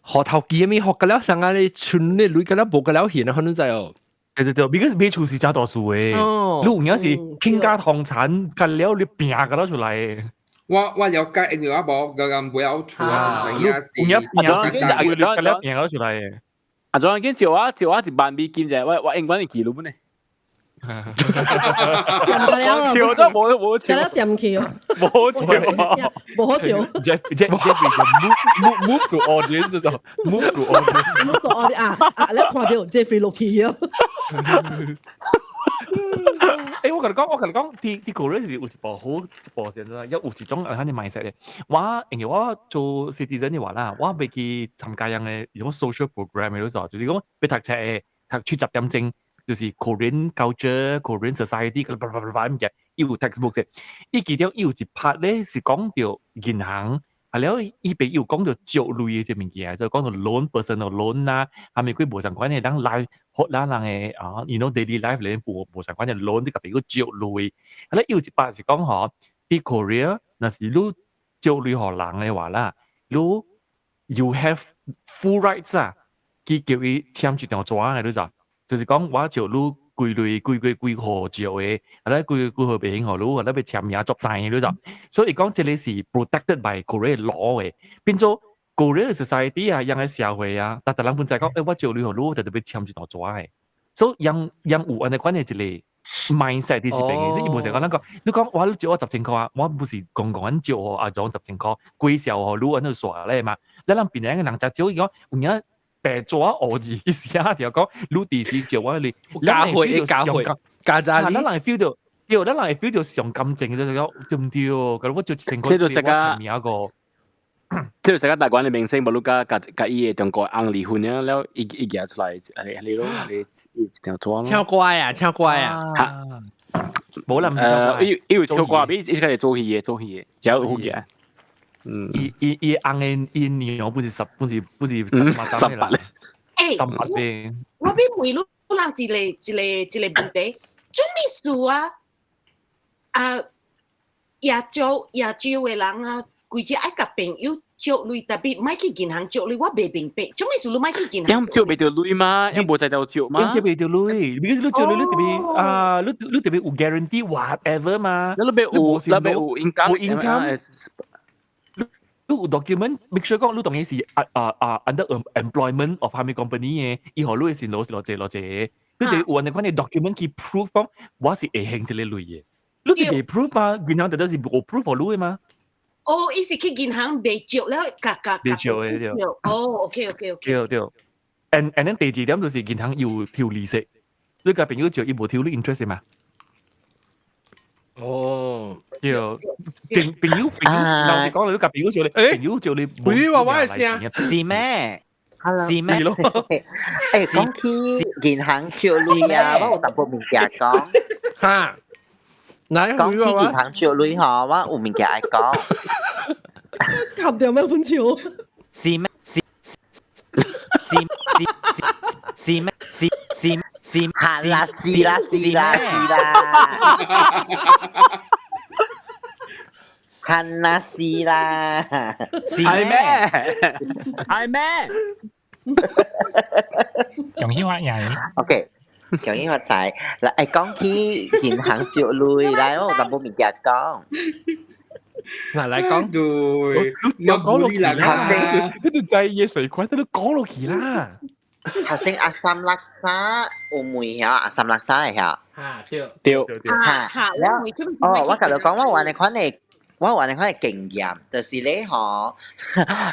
學頭期咪學個了，上啊你存你鐳個了無個了現啊，可能知哦。對對對，because 買厝是真大事的，你有影是傾家蕩產，個了你拼個了出來。我了解，因為我無個個不要厝啊，唔知影是。有影拼個了拼個出來的。啊，仲有見借我1萬美金啫，我英文會記錄本呢。掂了，笑都冇冇笑，了掂去哦，冇笑，冇好笑。 Jeff Jeffrey move to audience 就 move to audience， move to audience 啊啊！你看到 Jeffrey 落去哦。我同你講，佇 Korea 是有一部好一部先啦，有一種啊，肯定 mindset 的。我因為我做 citizen 的話啦，我欲去參加樣的種 social program 的時候，就是講欲讀冊的，讀70點鐘。就是 Korean culture、Korean society，個叭叭叭叭咁嘅，伊有 textbook 嘅。伊其中伊有一 part 咧是講到銀行，啊了伊邊有講到借鐳的這物件，就講到 loan、personal loan 啦，係咪佢無相關的人來學咱人的啊，you know daily life 裡面無相關的 loan，這個比如借鐳。啊咧有一 part 是講吼，佇 Korea，若是你借鐳予人的話啦，你 you have full rights 啊，去叫伊簽一張紙的，你知？就是講我借你幾鐳幾月幾號借的，啊咧幾月幾號袂還予你，啊咧欲簽名作證，你知？所以講這個是 protected by Korea law 的，變做 Korea society 啊，樣的社會啊，逐逐人本在講，欸，我借你予你，就特別簽一張紙的。所以樣樣有按呢款的一個 mindset 佇這邊的，所以伊無是講咱講，你講我借我10千箍啊，我不是講講借予阿種十千箍，規數予你按呢煞咧嘛。咱人檳城的人誠少伊講有影白紙烏字寫著講，你佇時借我鐳，加會加會加扎咱人會 feel 到，對，咱人會 feel 到上感情，就是講對毋對？佮我借一千箍，我簽名個。這個世界大關嘅明星，無你佮佮佮伊个中國翁離婚了，了伊伊舉出來，你你咯，你一條紙咯。唱歌啊，唱歌啊，嚇！無啦，毋是唱歌。伊伊有唱歌，伊伊開始做戲嘅，做戲嘅，只有好嘅。嗯，伊伊伊翁嘅伊娘不是十，不是不是十八十八咧，欸，十八咧。我欲問你人一個一個一個問題，做咩事啊？啊，亞洲亞洲嘅人啊，規隻愛共朋友借鐳，特別莫去銀行借鐳，我袂明白，做咩事你莫去銀行？因借袂著鐳嗎？因無在度借嗎？因借袂著鐳，because 你借鐳你特別啊，你你特別有 guarantee whatever 嘛。你欲有，你欲有 income，有 income。你有 document make sure 講你當然是啊啊啊 under employment of 蝦米 company 嘅，伊予你嘅是攞是攞借攞借，你哋有按呢款嘅 document 去 prove 講我是會還這個鐳嘅。你哋未 prove 嘛？銀行特別是無 prove 予你嘅嘛？哦，伊是去銀行袂借了，共共袂借嘅對。哦，OK OK OK。對對。And then 第二點就是銀行有抽利息，你共朋友借伊無抽你 interest 嘛？哦，對，朋朋友朋友，老實講，你共朋友借你，朋友借你，朋友話我嘅聲是咩？是咩？誒，講起銀行借鐳啊，我有淡薄物件講。嚇！講起銀行借鐳吼，我有物件愛講。冚掉咩本錢？是咩？是是是是咩？是是是係啦，是啦，是啦，是啦。係啦，是啦，係咩？係咩？恭喜發財。 OK，恭喜發財。嗱，誒講起銀行借鐳來，我有淡薄物件講。嗱，來講，對，你講落去啦，你都知伊稅款，你都講落去啦。頭先阿三垃圾有問遐阿三垃圾會曉？嚇對對對嚇，了哦，我共你講，我有按呢款的，我有按呢款的經驗，就是咧吼，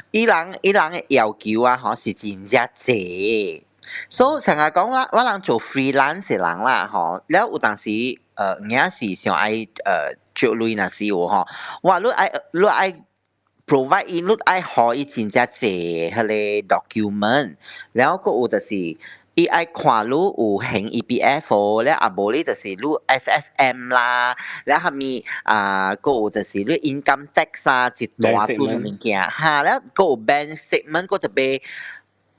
伊人伊人的要求啊，吼是真正濟。所以成日講我我人做 freelance 的人啦，吼，了有當時有影是想愛借鐳若是有吼，哇，你愛你愛 provide 伊，你愛予伊真正濟彼個 document，了閣有就是伊愛看你有還 EPF，了啊無你就是你 SSM 啦，了蝦米啊，閣有就是你 income tax 啊，一大堆物件，哈，了閣有 bank statement，閣特別，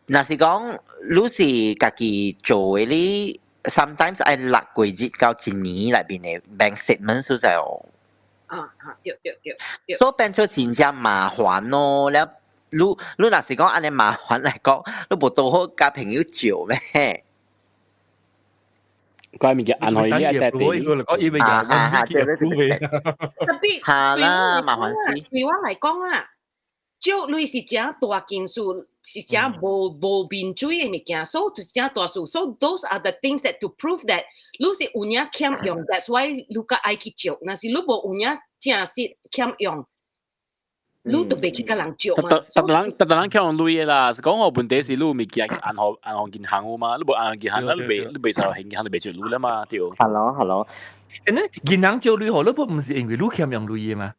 若是講你是家己做的，你 sometimes 愛6個月到一年內面的 bank statement 所在哦。啊啊，對對對對。所以變做真正麻煩咯，了你你若是講按呢麻煩來講，你無拄好共朋友借咩？怪物件按予伊一塊地。啊哈哈，對對對。特別哈啦，麻煩死。對我來講啊，借鐳是誠大件事，是誠無無面水的物件，所以就是誠大事。So those are the things that to prove that 你是有影欠用，that's why 你較愛去借。若是你無有影正實欠用，你就袂去共人借嘛。逐逐人逐逐人欠用鐳的啦，是講個問題是你有物件去銀行銀行銀行有嘛？你無銀行銀行，你袂你袂使銀行就袂借鐳啦嘛，對。 Hello，hello。誒，呢銀行借鐳予你，不毋是因為你欠用鐳的嘛？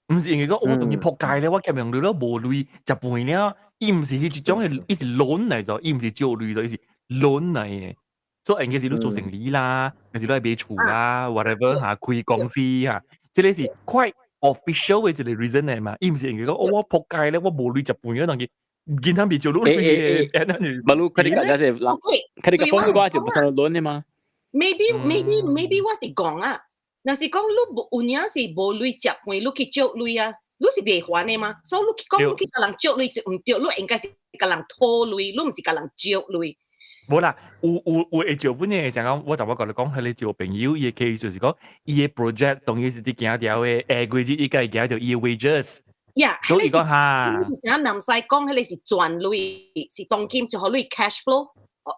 毋是因為講我當伊仆街咧，我欠用鐳了無鐳食飯了，伊毋是彼一種的，伊是 loan 來咗，伊毋是借鐳咗，伊是 loan 來的。所以應該是你做生意啦，還是你愛買厝啦，whatever 嚇，開公司嚇，這個是 quite official 的一個 reason 來嘛。伊毋是因為講哦，我仆街咧，我無鐳食飯了，當伊銀行袂借你鐳的。無你 credit card 就是人，credit card 放個就不算 loan 的嘛。 Maybe maybe maybe 我是講啊，若是講你無有影是無鐳食飯，你去借鐳啊，你是袂還的嘛？所以你去講你去共人借鐳就毋對，你應該是共人討鐳，你毋是共人借鐳。無啦，有有有會借本的，像講我就我共你講，彼個借朋友伊的 case 就是講，伊的 project 當然是佇行條的，下個月伊家己行著伊的 wages。呀，所以講哈，是啥南西講，彼個是賺鐳，是當今是予你 cash flow，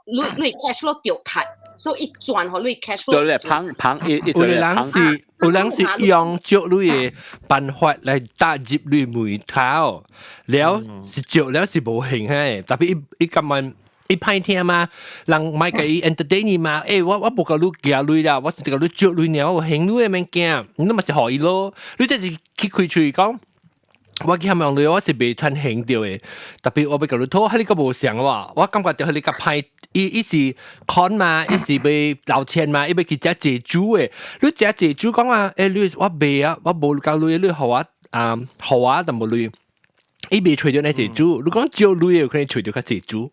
你你 cash flow 著趁，所以伊賺予你 cash flow。對咧，捧捧伊伊有個人是有人是用借鐳的辦法來打入你門口，了是借了是無還嘿，特別伊伊感覺。伊歹聽嘛，人莫共伊 entertain 嘛，欸，我我無共你寄鐳啦，我是共你借鐳爾，我還你的物件，你嘛是予伊咯，你這是去開喙講，我去咸陽鐳，我是袂傳興著的，特別我欲共你討，彼個無相喎，我感覺著彼個歹，伊伊是 con 嘛，伊是欲撈錢嘛，伊欲去食濟煮的。你食濟煮講啊，欸，你我袂啊，我無夠鐳，你予我啊，予我淡薄鐳，伊袂揣著那濟煮，你講借鐳有可能揣著較濟煮。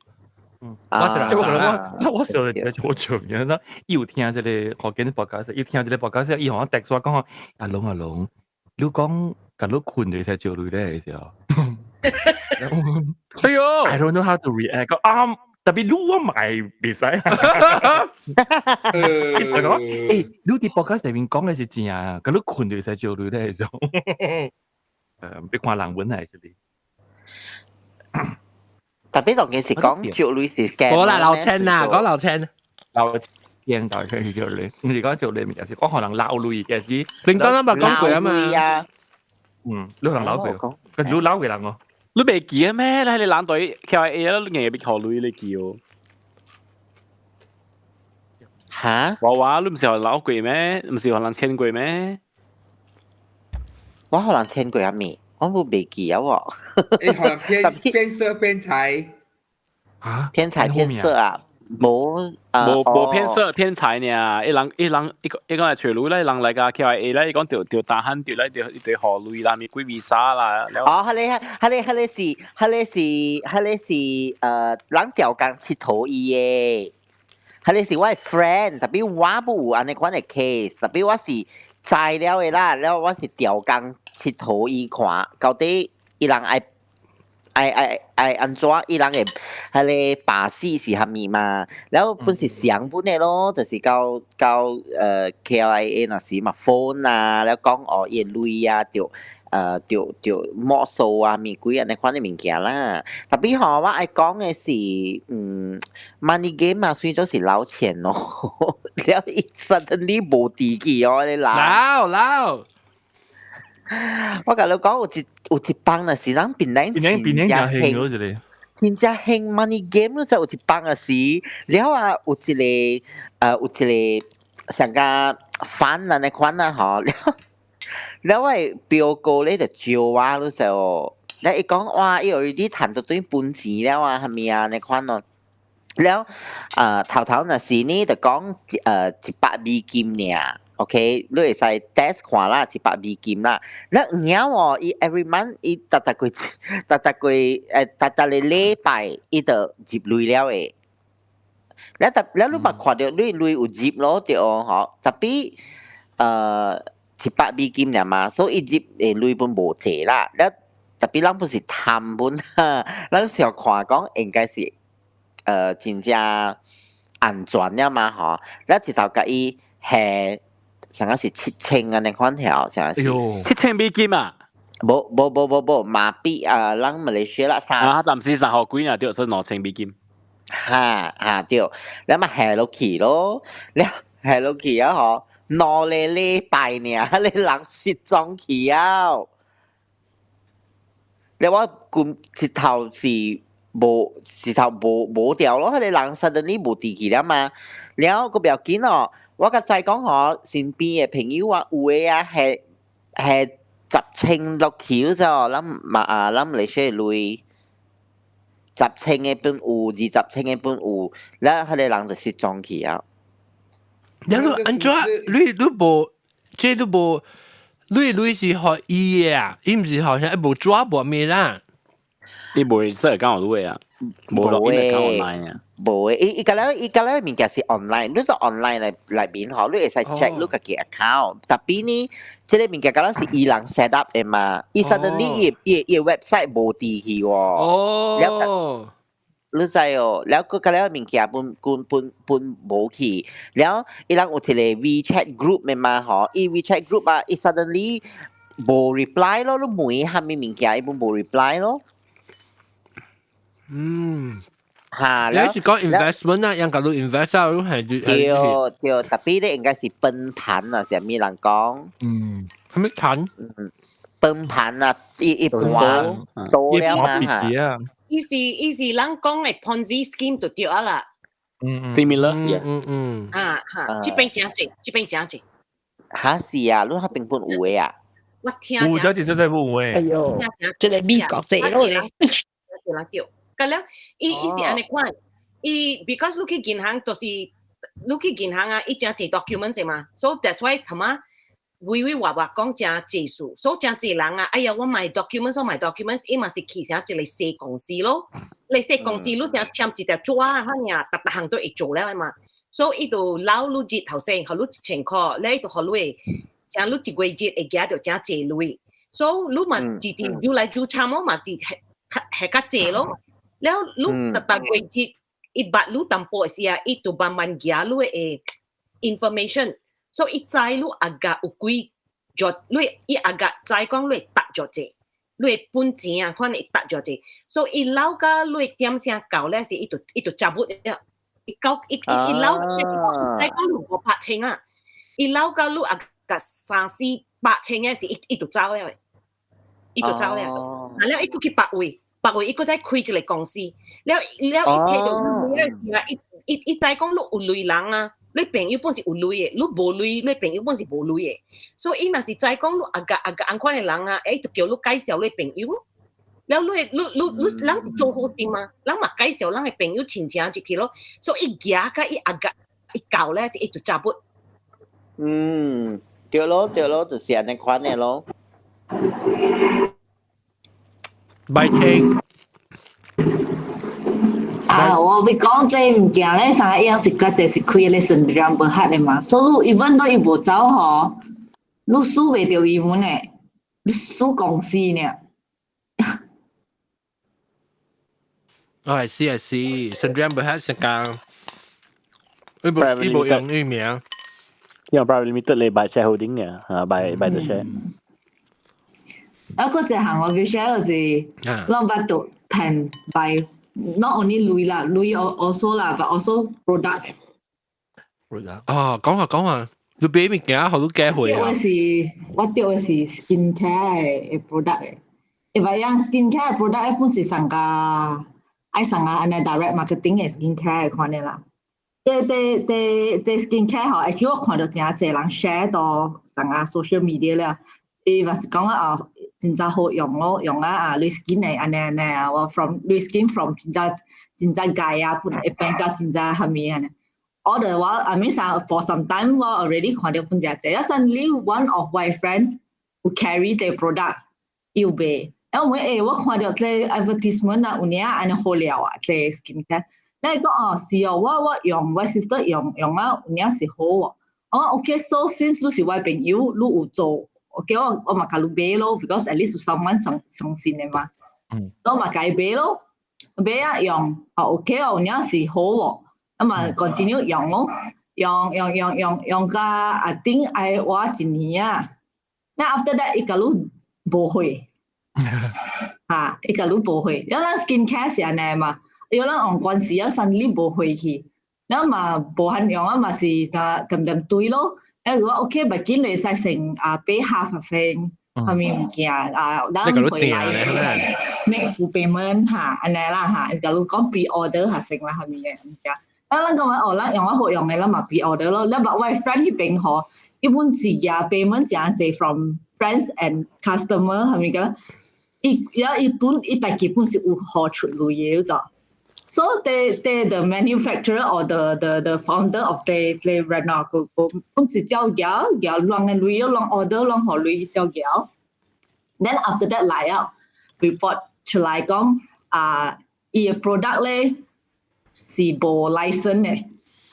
我是我我我小時我笑嘅，啦，伊有聽這個福建 podcast，伊聽這個 podcast，伊予我 text 我講阿龍阿龍，你講共你睏就會使借鐳咧的時候。哎喲，I don't know how to react。啊，特別你我買袂使。我講，欸，你佇 podcast 內面講的是真啊，共你睏就會使借鐳咧的時候。別看人文嚟，這裡。特別當件是講借鐳是驚。無啦，撈錢啦，講撈錢。撈錢大概是借鐳，毋是講借鐳物件，是講予人撈鐳嘅是。正當咱捌講過啊嘛。嗯，你予人撈過，可是你撈過人哦。你袂記得咩？你喺你懶隊 KIA 啦，你硬欲予鐳你記哦。嚇？我話你毋是予人撈過咩？毋是予人騙過咩？我予人騙過啊未？我無袂記啊喎。欸，予人騙騙色騙財。啊？騙財騙色啊？無啊？無無騙色騙財爾，伊人伊人伊個伊講來揣鐳咧，人來共 KIA 咧，伊講著著 tahan 著咧，著伊著予鐳啦，物鬼 visa 啦。哦，彼个彼个彼個是彼個是彼個是人調工𨑨迌伊的，彼個是我的 friend，特別我無有按呢款的 case，特別我是知了的啦，了我是調工𨑨迌伊看，到底伊人愛。愛愛愛按怎？伊人的彼个把戲是蝦米嘛？了本是上本的咯，就是到到KLIA 若是嘛 phone 啊，了講哦伊的鐳啊，著著著沒收啊，物鬼按呢款的物件啦。特別吼，我愛講的是，money game 嘛，算做是撈錢咯。了伊 suddenly 無佇去哦，你人。撈撈。我共你講，有一幫若是咱檳城檳檳城興真正興 money game 咯，就有一幫嘅時，了啊有一個有一個上個反按呢款啊吼，了了我的表哥咧就招我咯就，了伊講哇，伊 already 趁到對本錢了啊，啥物啊按呢款咯。了頭頭若是呢，就講100美金爾。OK，你會使 test 看啦，100美金啦。了有影喎，伊 every month 伊逐逐個逐逐個逐逐個禮拜，伊就入鐳了的。了特了你捌看著你鐳有入咯對吼，特別100美金爾嘛，所以伊入的鐳本無濟啦。了特別咱本是貪本，咱想看講應該是真正安全了嘛吼。了一頭共伊下。上個是7000按呢款條，上個是7000美金啊？無無無無無，馬幣啊，咱馬來西亞啦三。啊，暫時三號幾啊，對，所以2000美金。哈哈對，了嘛下落去咯，了下落去啊吼，2個禮拜爾，彼人失蹤去啊！了我規一頭是無，一頭無無掉咯，彼個人 suddenly 無佇去了嘛，了閣不要緊哦。我較知講吼，身邊的朋友啊，有的啊係係10千落去咗，咱嘛啊，咱馬來西亞鐳十千的本有，20千的本有，了彼個人就失蹤去啊。你按怎？你你無，這你無，你鐳是予伊的啊？伊毋是好像無紙無咩啦？伊無說講有鐳啊，無落伊講 online 啊。無的，伊伊個了伊個了物件是 online，你做 online 內內面吼，你會使 check 你家己 account。特別呢，這个物件敢若是伊人 set up 的嘛，伊 suddenly 伊伊伊 website 無佇去喎。哦。你知哦，了閣個了物件本本本本無去，了伊人有一個 WeChat group 的嘛吼，伊 WeChat group 啊，伊 suddenly 無 reply 咯，你問啥物物件，伊本無 reply 咯。嚇！你是講 investment 啊，人共你 invest 啊，你係對對，特別咧應該是崩盤啊，啥物人講？嗯，啥物盤？嗯，崩盤啊，一一盤多了嘛嚇。伊是伊是人講的 Ponzi scheme 就對啊啦。嗯，similar，嗯嗯。啊哈，這邊誠濟，這邊誠濟。哈是啊，你彼邊本有的啊？我聽有這隻真係冇誒。哎喲，這個美國這咯咧。個人對，個了，伊伊是按呢款，伊 because 你去銀行就是你去銀行啊，伊誠濟 document 濟嘛，so that's why 他媽微微話話講誠濟事，所以誠濟人啊，哎呀，我買 documents，我買 documents，伊嘛是去啥一個細公司咯，你細公司你啥簽一條紙啊，反正逐逐項都會做了嘛，所以伊就留你日頭先，予你1000箍，你就予你，像你一個月會寄著誠濟鐳，所以你嘛直直愈來愈慘，我嘛直係係較濟咯。了你逐逐月日伊捌你淡薄時啊，伊就慢慢寄你的 information，所以伊知你阿甲有幾著，你伊阿甲知講你會值偌濟，你的本錢啊，可能會值偌濟，所以伊老甲你點聲到咧時，伊就伊就接不了，伊到伊伊伊老伊知講你500千啊，伊老甲你阿甲三四百千的時，伊伊就走了，伊就走了，啊了伊閣去別位。別位伊閣再開一個公司，了了伊提著鐳的時啊，伊伊伊知講你有鐳人啊，你朋友本是有鐳的，你無鐳，你朋友本是無鐳的，所以伊若是知講你阿個阿個按款的人啊，欸，就叫你介紹你朋友咯。了你你你你人是做好心嘛，人嘛介紹人的朋友親情入去咯，所以伊行甲伊阿個伊到咧是伊就查不。嗯，對咯對咯，就是按呢款的咯。拜聽。啊，我欲講這物件咧，啥樣是較濟是開咧 Sendirian Berhad 的嘛，所以 even 都伊無走吼，你輸袂著伊們的，你輸公司呢。哦，係是係是，Sendirian Berhad 成間，伊無伊無用伊名。用 private limited 嚟 by shareholding 嘅，啊，by the share。啊，嗰一項我欲 share 就是，攏捌著騙 by not only 鐳啦，鐳 also 啦，but also product。 product 哦，講下講下，你買物件好多機會啊。我是我著的是 skin care 的 product 的，因為樣 skin care product 本是上個愛上個按呢 direct marketing 的 skin care 的款的啦。這這這這 skin care 吼，actually 我看著誠濟人 share 到上個 social media 了，伊嘛是講啊，真正好用咯，用啊啊，你 skin 的按呢按呢啊，我 from 你 skin from 真正真正蓋啊，本會變甲真正蝦米按呢。我就我 I mean for some time 我 already 看著本誠濟，啊 suddenly one of my friend who carry the product 伊有賣，然後我欸我看著這 advertisement 啊，有影按呢好料啊，這 skin care。你講哦是哦，我我用我 sister 用用啊，有影是好哦。我 OK，so since 你是我朋友，你有做，OK 我我嘛共你買咯，because at least someone 相相信的嘛。嗯。我嘛共伊買咯，買啊用，哦 OK 哦，有影是好哦，啊嘛 continue 用咯，用用用用用甲啊頂愛活一年啊。那 after that 伊共你無貨，哈，伊共你無貨，因為咱 skin care 是按呢嘛。有咱用關係啊，suddenly 無回去，咱嘛無限用啊，嘛是就點點對咯。誒，如果 OK，咪緊會使成啊，買 half 成，啥物物件啊，咱回來 make full payment 哈，按呢啦哈，假如講 pre order 下成啦，啥物嘅物件。啊，咱講話哦，咱用啊好用的，咱嘛 pre order 咯。咱捌我 friend 彼邊吼，伊本是也 payment 誠濟 from friends and customer 啥物個，伊了伊本伊家己本是有予出鐳的就。So the manufacturer or the founder of the brand 啊，個個本是照繳繳亂的鐳，亂 order 亂予鐳照繳。Then after that 來啊，report 出來講啊，伊的 product 咧是無 license 的。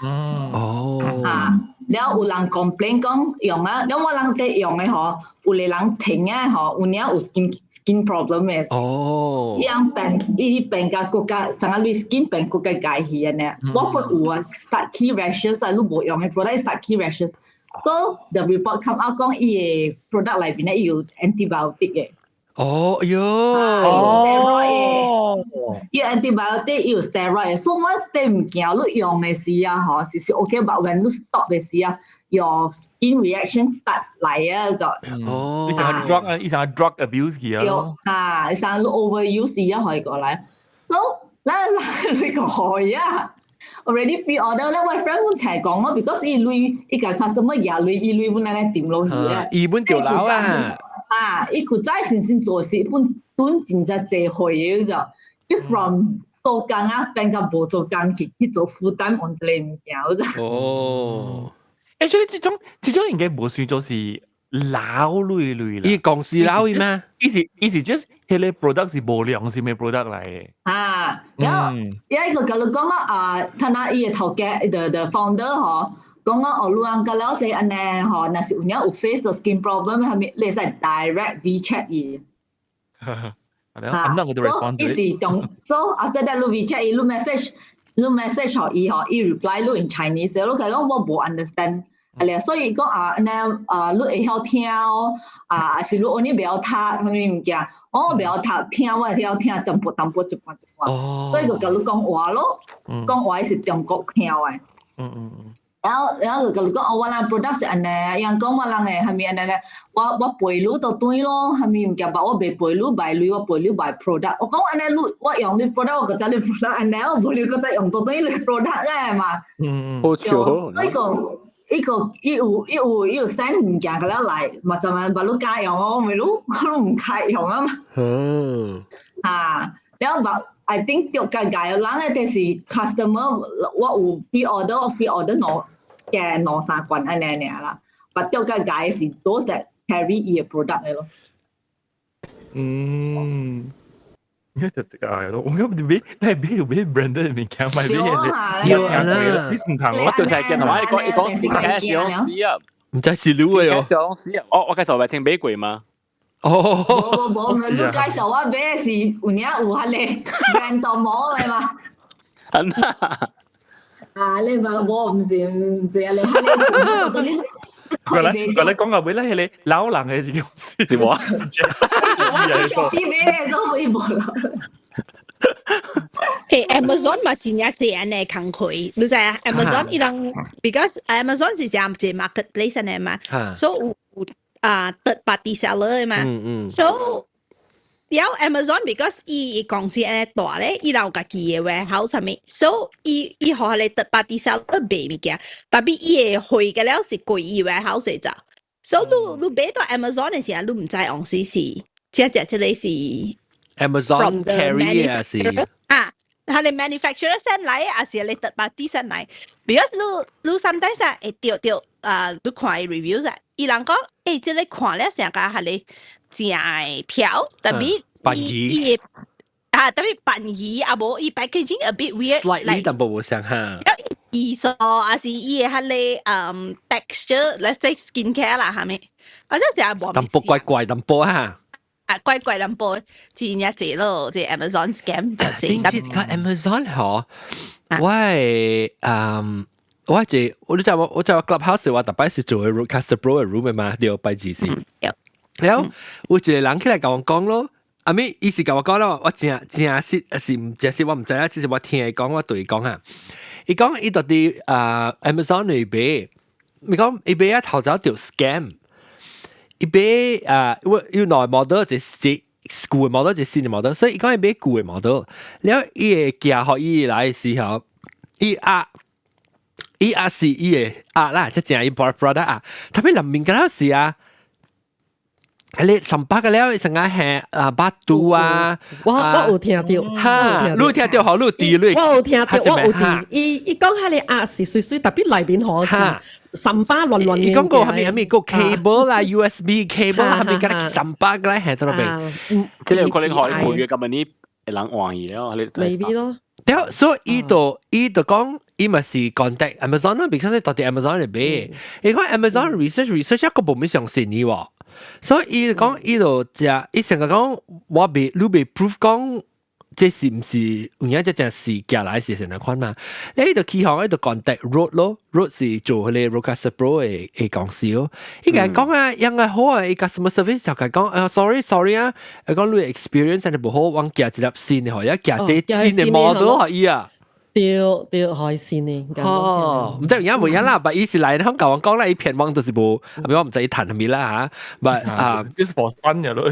嗯。哦。啊，了有人 complain 講用啊，了我人佇用的吼，有個人停啊吼，有影有 skin problem 的。哦。伊人變，伊變甲閣較，啥個你 skin 變閣較解去按呢。我本有啊，start 起 rashes 啊，你無用的 product start 起 rashes。So the report come out 講伊的 product 內面咧有 antibiotic 的。哦，喲。有 steroid 的，伊 antibiotic 有 steroid 的，所以 once 這物件你用的時啊，吼是是 OK，but when 你 stop 的時啊，your skin reaction start 來啊就。哦。你成個 drug 啊，你成個 drug abuse 去啊。對，啊，你成個 overuse 啊，可以過來。So，咱你個可以啊。already pre-order 咧，我 friend 本齊講咯，because 伊鐳伊個 customer 也鐳，伊鐳本來來掂落去啊。伊本掉樓啊。啊，伊古早先先做是一本轉真正濟歲嘅就，伊 from 做工啊變到無做工去去做 full time on 這個物件就。哦， actually 這種應該無算做是老類類啦。伊公司老咩？伊是 just 彼個 product 是無良心嘅 product 來嘅。啊，然後有一個佮你講啊，他那伊嘅頭家 the founder 嗬，講啊，哦，你人個了是按呢嗬，若是有影有 face 到 skin problem 係咪？你會使 direct WeChat 伊。啊，I'm not going to respond to 伊是中，so after that 你 WeChat 伊，你 message 你 message 予伊嗬，伊 reply 你 in Chinese，你講我無 understand。係所以講啊，呢啊，你會曉聽哦，啊，還是你 only 袂曉讀啥物物件？我袂曉讀，聽我會曉聽淡薄淡薄一半一半。所以就共你講話咯，講話是中國聽的。然後就共你講，哦，我人 product 是按呢，𪜶講我人的啥物按呢咧，我賠你就對咯，啥物物件，但我袂賠你 by 鐳，我賠你 by product。我講按呢，你我用你 product，我就知你 product 按呢，我無你閣再用到對你 product 咧嘛。好笑。所以講。伊個伊有伊有伊有 send 物件個了來，嘛就問把你家用哦，咪你我都唔開用啊嘛。啊，了把 I think 著個個人咧，就是 customer，我有 pre order pre order 兩嘅兩三罐按呢爾啦，把著個個是 those that carry 伊嘅 product 的咯。嗯。應該就這個咯，我講你買，你買就買 branded 物件，買買有啦，你唔同我對睇見同埋伊講先開始啊，唔知是你嘅哦。上司啊，我介紹咪聽買過嘛？哦，無無無，你介紹我買是有影有彼個 brand 都無的嘛？真啊！啊，你嘛我毋是啊，你彼個你。過來講到尾咧，彼個老人的是公司，是無？我買都伊無啦。嘿，Amazon 嘛真正濟按呢工課，你知啊？Amazon 伊人，because Amazon 是正一個 marketplace 按呢嘛，所以有啊 third party seller 嘛，so 了 Amazon because 伊公司按呢大咧，伊有家己的 warehouse 啥物，so 伊予彼個 third party seller 賣物件，tapi 伊的貨個了是過伊 warehouse 的咋，so 你買到 Amazon 的時候，你毋知往時是，這隻這個是 Amazon carry 啊是啊，係你 manufacturer send 來，還是你 third party send 來？Because 你 sometimes 啊會著著啊，你看伊 reviews 啊，伊人講，欸，這個看了成個係你正的票，tapi 伊伊啊，tapi 扮魚啊無伊 packaging a bit weird， slightly 淡薄無相哈。伊素還是伊的彼個texture，let's say skincare 啦，係咪？或者是啊無淡薄怪怪淡薄哈。啊，怪怪淡薄，真正濟咯，這 Amazon scam 就濟。點知個 Amazon 嗬？我係我這我就我就 Clubhouse 我特擺是做 Rodecaster Pro 的 room 嘛，對，拜字是。然後有一個人起來共我講咯，阿咪伊是共我講咯，我真真實是毋真實，我毋知影，其實我聽伊講，我對伊講啊。伊講伊到佇啊 Amazon 裏買，伊講伊買啊頭早著 scam，伊買啊我有兩個 model 就是舊的 model 一個新的 model，所以伊講伊買舊的 model，了伊會寄予伊來的時候，伊壓伊壓是伊的壓啦，即正伊 product 啊，tapi 內面敢若是啊。你三百個了，成個係啊巴肚啊，我有聽著，哈，你有聽著好，你有佇你，我有聽著，我有佇。伊講彼個鴨是水水，tapi 內面好是三百亂亂。伊講過啥物啥物個 cable 啦，USB cable 啦，啥物個三百個咧係到邊？這個可能可能每月咁你人換去了，你 maybe 咯。對，所以伊就講，伊嘛是 contact Amazon 咯，because 到底 Amazon 裏買。伊講 Amazon research research 一個無咩相信伊喎。所以伊講伊就食，伊成個講我未，你未 proof 講這是毋是有影這正是寄來是成那款嘛？你就起行，伊就 contact Rode 咯，Rode 是做彼個 Rodecaster Pro 的公司咯。伊共講啊，應該好啊，伊 customer service 就共講啊，sorry sorry 啊，伊講你 experience 真係無好，我寄一粒新的，予伊寄啲新的 model 予伊啊。對對，開心呢。哦，毋知有影無影啦，但伊是來香港講啦，伊騙網就是無，啊，我毋知伊談啥物啦嚇，but 啊，就是 for fun 嘅咯。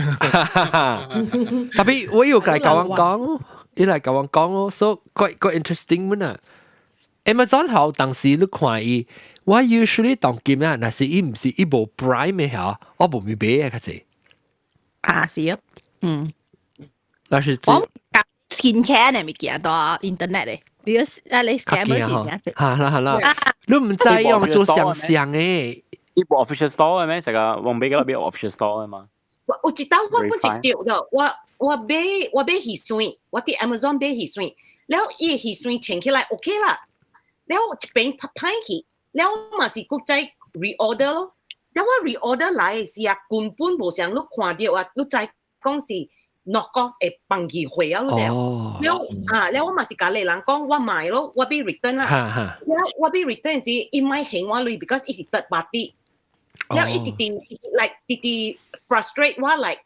tapi 我有來共我講，伊來共我講咯，so quite quite interesting 們啊。Amazon 好，當時你看伊，我 usually 當今啊，若是伊毋是伊無 Prime 的嚇，我無咪買啊，較濟。啊，是啊，嗯。但是我 skin care 呢物件到 internet 咧，because 啊你 scammer 真正嚇啦嚇啦，你唔知用做想象誒。伊無 official store 嘅咩？這個我買個邊 official store 嘅嘛？我有一道我本是對的，我買翕水，我佇 Amazon 買翕水，了伊翕水穿起來 OK 啦，了一邊歹去，了嘛是閣再 reorder 咯，了我 reorder 來的時啊，根本無像你看著啊，你知講是 knock off 會放棄貨啊，你知了啊，了我嘛是共你人講，我買咯，我欲 return 啦，了我欲 return 時，伊莫還我鐳，because 伊是 third party。了伊直直 like 直直 frustrate 我 like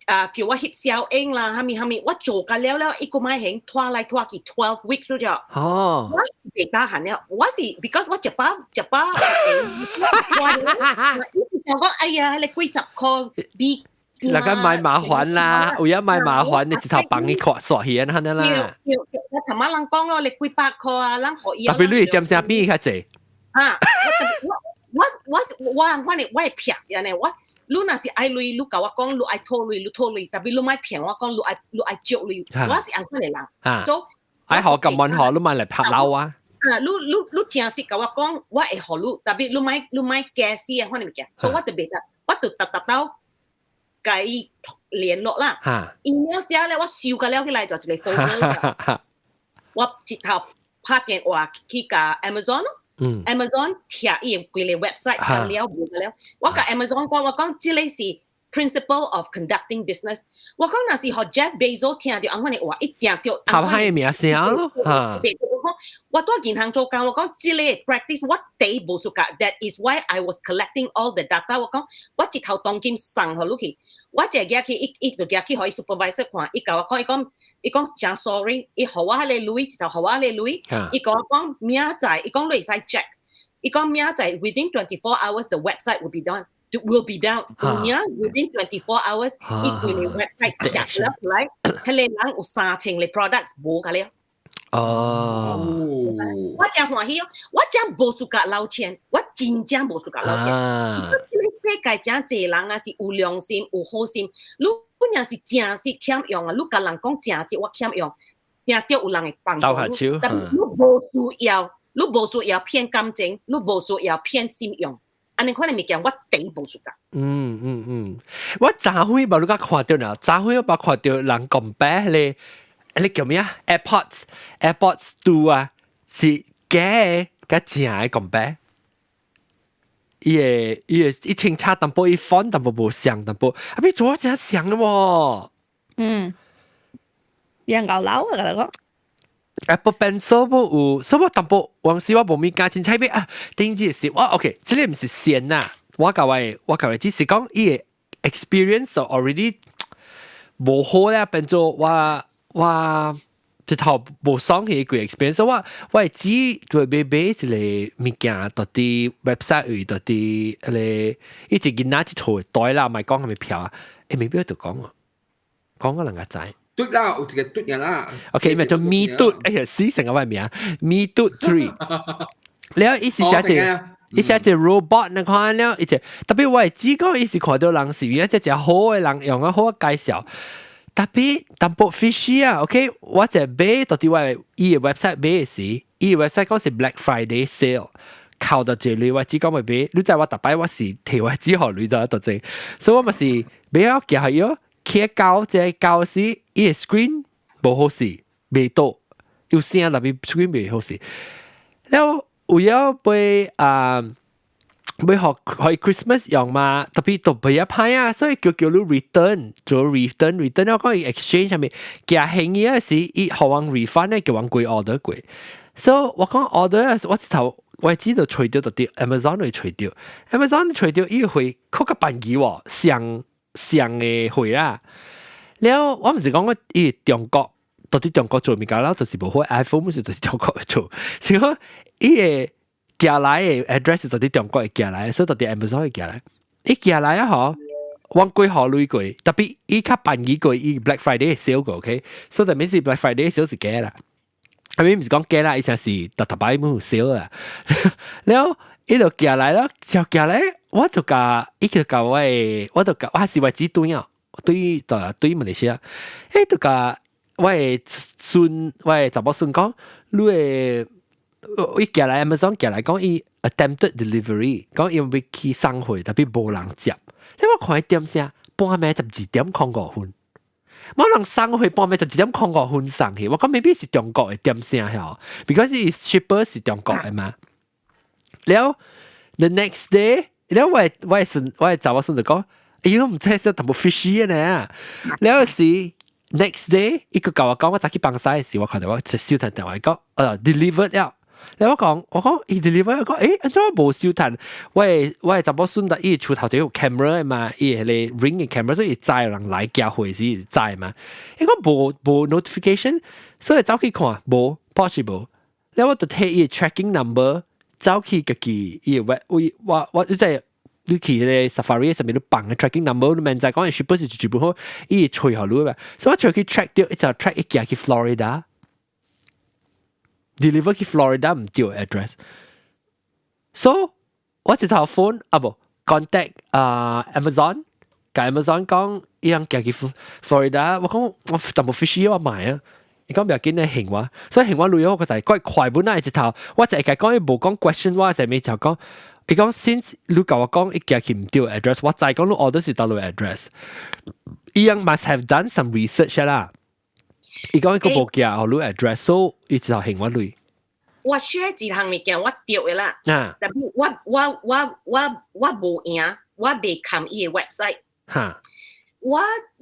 啊叫我翕小影啦，蝦米蝦米，我做甲了了，伊閣莫還拖來拖去 12 weeks 咗。哦，我袂得閒了，我是 because 我一擺一擺我伊是想講，哎呀，你幾十箍比。那個買麻煩啦，有影買麻煩，你一頭幫你看刷起安尼啦。對對，我頭仔人講咯，你幾百箍啊，咱予伊。特別你點聲比較濟。啊，我我我我反正我會騙是按呢，我你若是愛鐳，你共我講你愛討鐳，你討鐳，特別你莫騙我講你愛借鐳，我是按款的人。所以愛學咁問學，你莫來拍鬧啊！啊，你誠實共我講，我會予你，特別你莫假死啊，款的物件，所以我就袂得，我就逐逐到共伊聯絡啦。email 寫咧，我收甲了起來就一個 folder。我一頭拍電話去共 Amazon 咯。Amazon 拆伊規個 website 甲了無甲了，我共 Amazon 講，我講這個是 principle of conducting business。我講若是予 Jeff Bezos 聽著按款的話，一定著。頭歹名聲咯，嚇。我講我蹛銀行做工，我講這個 practice 我第一無 suka。That is why I was collecting all the data。我講我一頭當金送予你去，我一個去，伊伊就舉去予伊 supervisor 看，伊共我講，伊講伊講誠 sorry，伊予我彼個鐳，一頭予我彼個鐳，伊共我講明仔載，伊講你會使 check，伊講明仔載 within 24 hours the website will be done。will be down。有影 within 24 hours，伊規個 website 拆了來，彼個人有3000個 products 無甲了。哦，我誠歡喜哦，我真無 suka 撈錢，我真正無 suka 撈錢。這個世界誠濟人啊，是有良心、有好心。你若是誠實欠用啊，你共人講誠實我欠用，定著有人會幫助你。但你無需要，你無需要騙感情，你無需要騙信用。按呢款的物件，我第一無 suka。嗯嗯嗯，我昨昏無你甲看著呢，昨昏我捌看著人講白咧。你叫咩啊？AirPods 2 啊，是假的佮正的講白。伊個伊清楚淡薄，伊 font 淡薄無像淡薄，啊，比做真像的喎。嗯，樣牛樓啊，共你講。 Apple Pencil 無有，所以我淡薄往時我無物件凊彩買啊。頂日是我 OK，這個毋是先呐，我共我只是講伊個 experience already 無好咧，變做我直頭無爽彼個 experience，我會只對買買一個物件，到佇 website 位，到佇彼個伊一囡仔一套袋啦，莫講啥物票啊，欸，未必就講啊，講個人家知。嘟啦，有一個嘟嘅啦。 OK，名做 Mi 嘟，哎呀，死成個我名，Mi 嘟 Three。了，伊是寫一，伊寫一 robot 那款了，伊隻特別我會知講，伊是看到人是為一隻好的人用啊好介紹。特別淡薄 fishy 啊，OK，我就買到佇我伊個 website 買的時，伊個 website 講是 Black Friday sale，扣到這裡我只講會買，你知我逐擺我是提我紙予鐳到到這，所以我嘛是買了寄予伊，開交這交時，伊個 screen 無好勢，袂倒，有聲特別 screen 袂好勢，了有了買啊。欲予 Christmas 用嘛，特別都袂歹啊，所以叫你 return 做 return return 我講伊 exchange 啥物，寄行伊嗰時，伊予阮 refund 咧，叫阮過 order 過。所以我講 order 我一頭我知道揣著到佇 Amazon 會揣著，Amazon 揣著伊會較較便宜喎，上上的貨啦。了我毋是講我伊中國到佇中國做物件了，就是無好 iPhone 是就是中國做，是講伊個。寄來的 address 就佇中國會寄來，所以就佇 Amazon 會寄來。伊寄來啊嗬，阮幾予鐳過，特別伊較便宜過伊 Black Friday sale 過，OK？所以就免是 Black Friday sale 是假啦。啊咪毋是講假啦，伊成是逐逐擺有 sale 啦。了伊就寄來了，就寄來，我就共伊就共我的，我就共我是我姊對啊，對對對馬來西亞，就共我的孫，我的查某孫講，你的伊寄來 Amazon 寄來講伊 attempted delivery，講伊欲去送貨，tapi 無人接。你我看伊點聲，半暝12點05分。無人送貨半暝12點05分送去，我講 maybe 是中國的點聲嗬，because 伊 shipper 是中國的嘛。了 the next day，了我的查某孫就講，哎喲，毋知是淡薄 fishy 呢。了是 next day，伊閣共我講，我早去放屎的時，我看到我收到電話講，delivered 了。了我講伊 deliver，我講，按怎我無收到？我的查某孫的伊厝頭前有 camera 的嘛，伊彼個 ring 的 camera，所以知有人來寄貨時知嘛。伊講無 notification，所以走去看無 possible。了我就提伊 tracking number 走去家己伊個 web，我你知你去彼個 Safari 上面你放個 tracking number，你免知講伊是不是全部好，伊會揣予你嘛。所以我就去 track 到，一直 track 伊寄去 Florida。deliver 去 Florida 毋對 address。So 我一頭 phone 啊無 contact 啊 Amazon，共 Amazon 講伊人寄去 Florida，我講我淡薄 fishy 我買啊。伊講不要緊咧還我，所以還我鐳我個就怪快本來一頭，我就會共講伊無講 question 我啥物就講，伊講 since 你共我講伊寄去毋對 address，我知講你 order 是佗落 address。伊人 must have done some research 啦。伊講伊閣無寄予你 address，所以伊就還我鐳。我 share 一項物件我著的啦，tapi 我無贏，我袂看伊的 website。我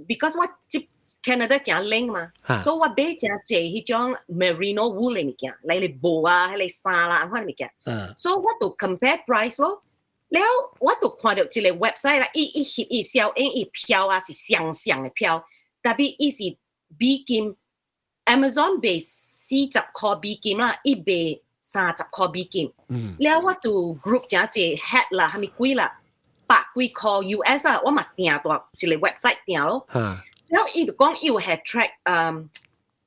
because 我這 Canada 誠冷嘛，所以我買誠濟彼種 merino wool 的物件，來個布啊，彼個衫啦，按款物件。所以我就 compare price 咯。了我就看著一個 website 啦，伊翕伊小影伊票啊是雙雙的票，tapi 伊是美金，Amazon 賣40塊美金啦，伊賣30塊美金。了我就 group 誠濟 hat 啦，啥物鬼啦，百幾塊 US 啊，我嘛訂佇一個 website 訂咯。了伊就講伊有係 track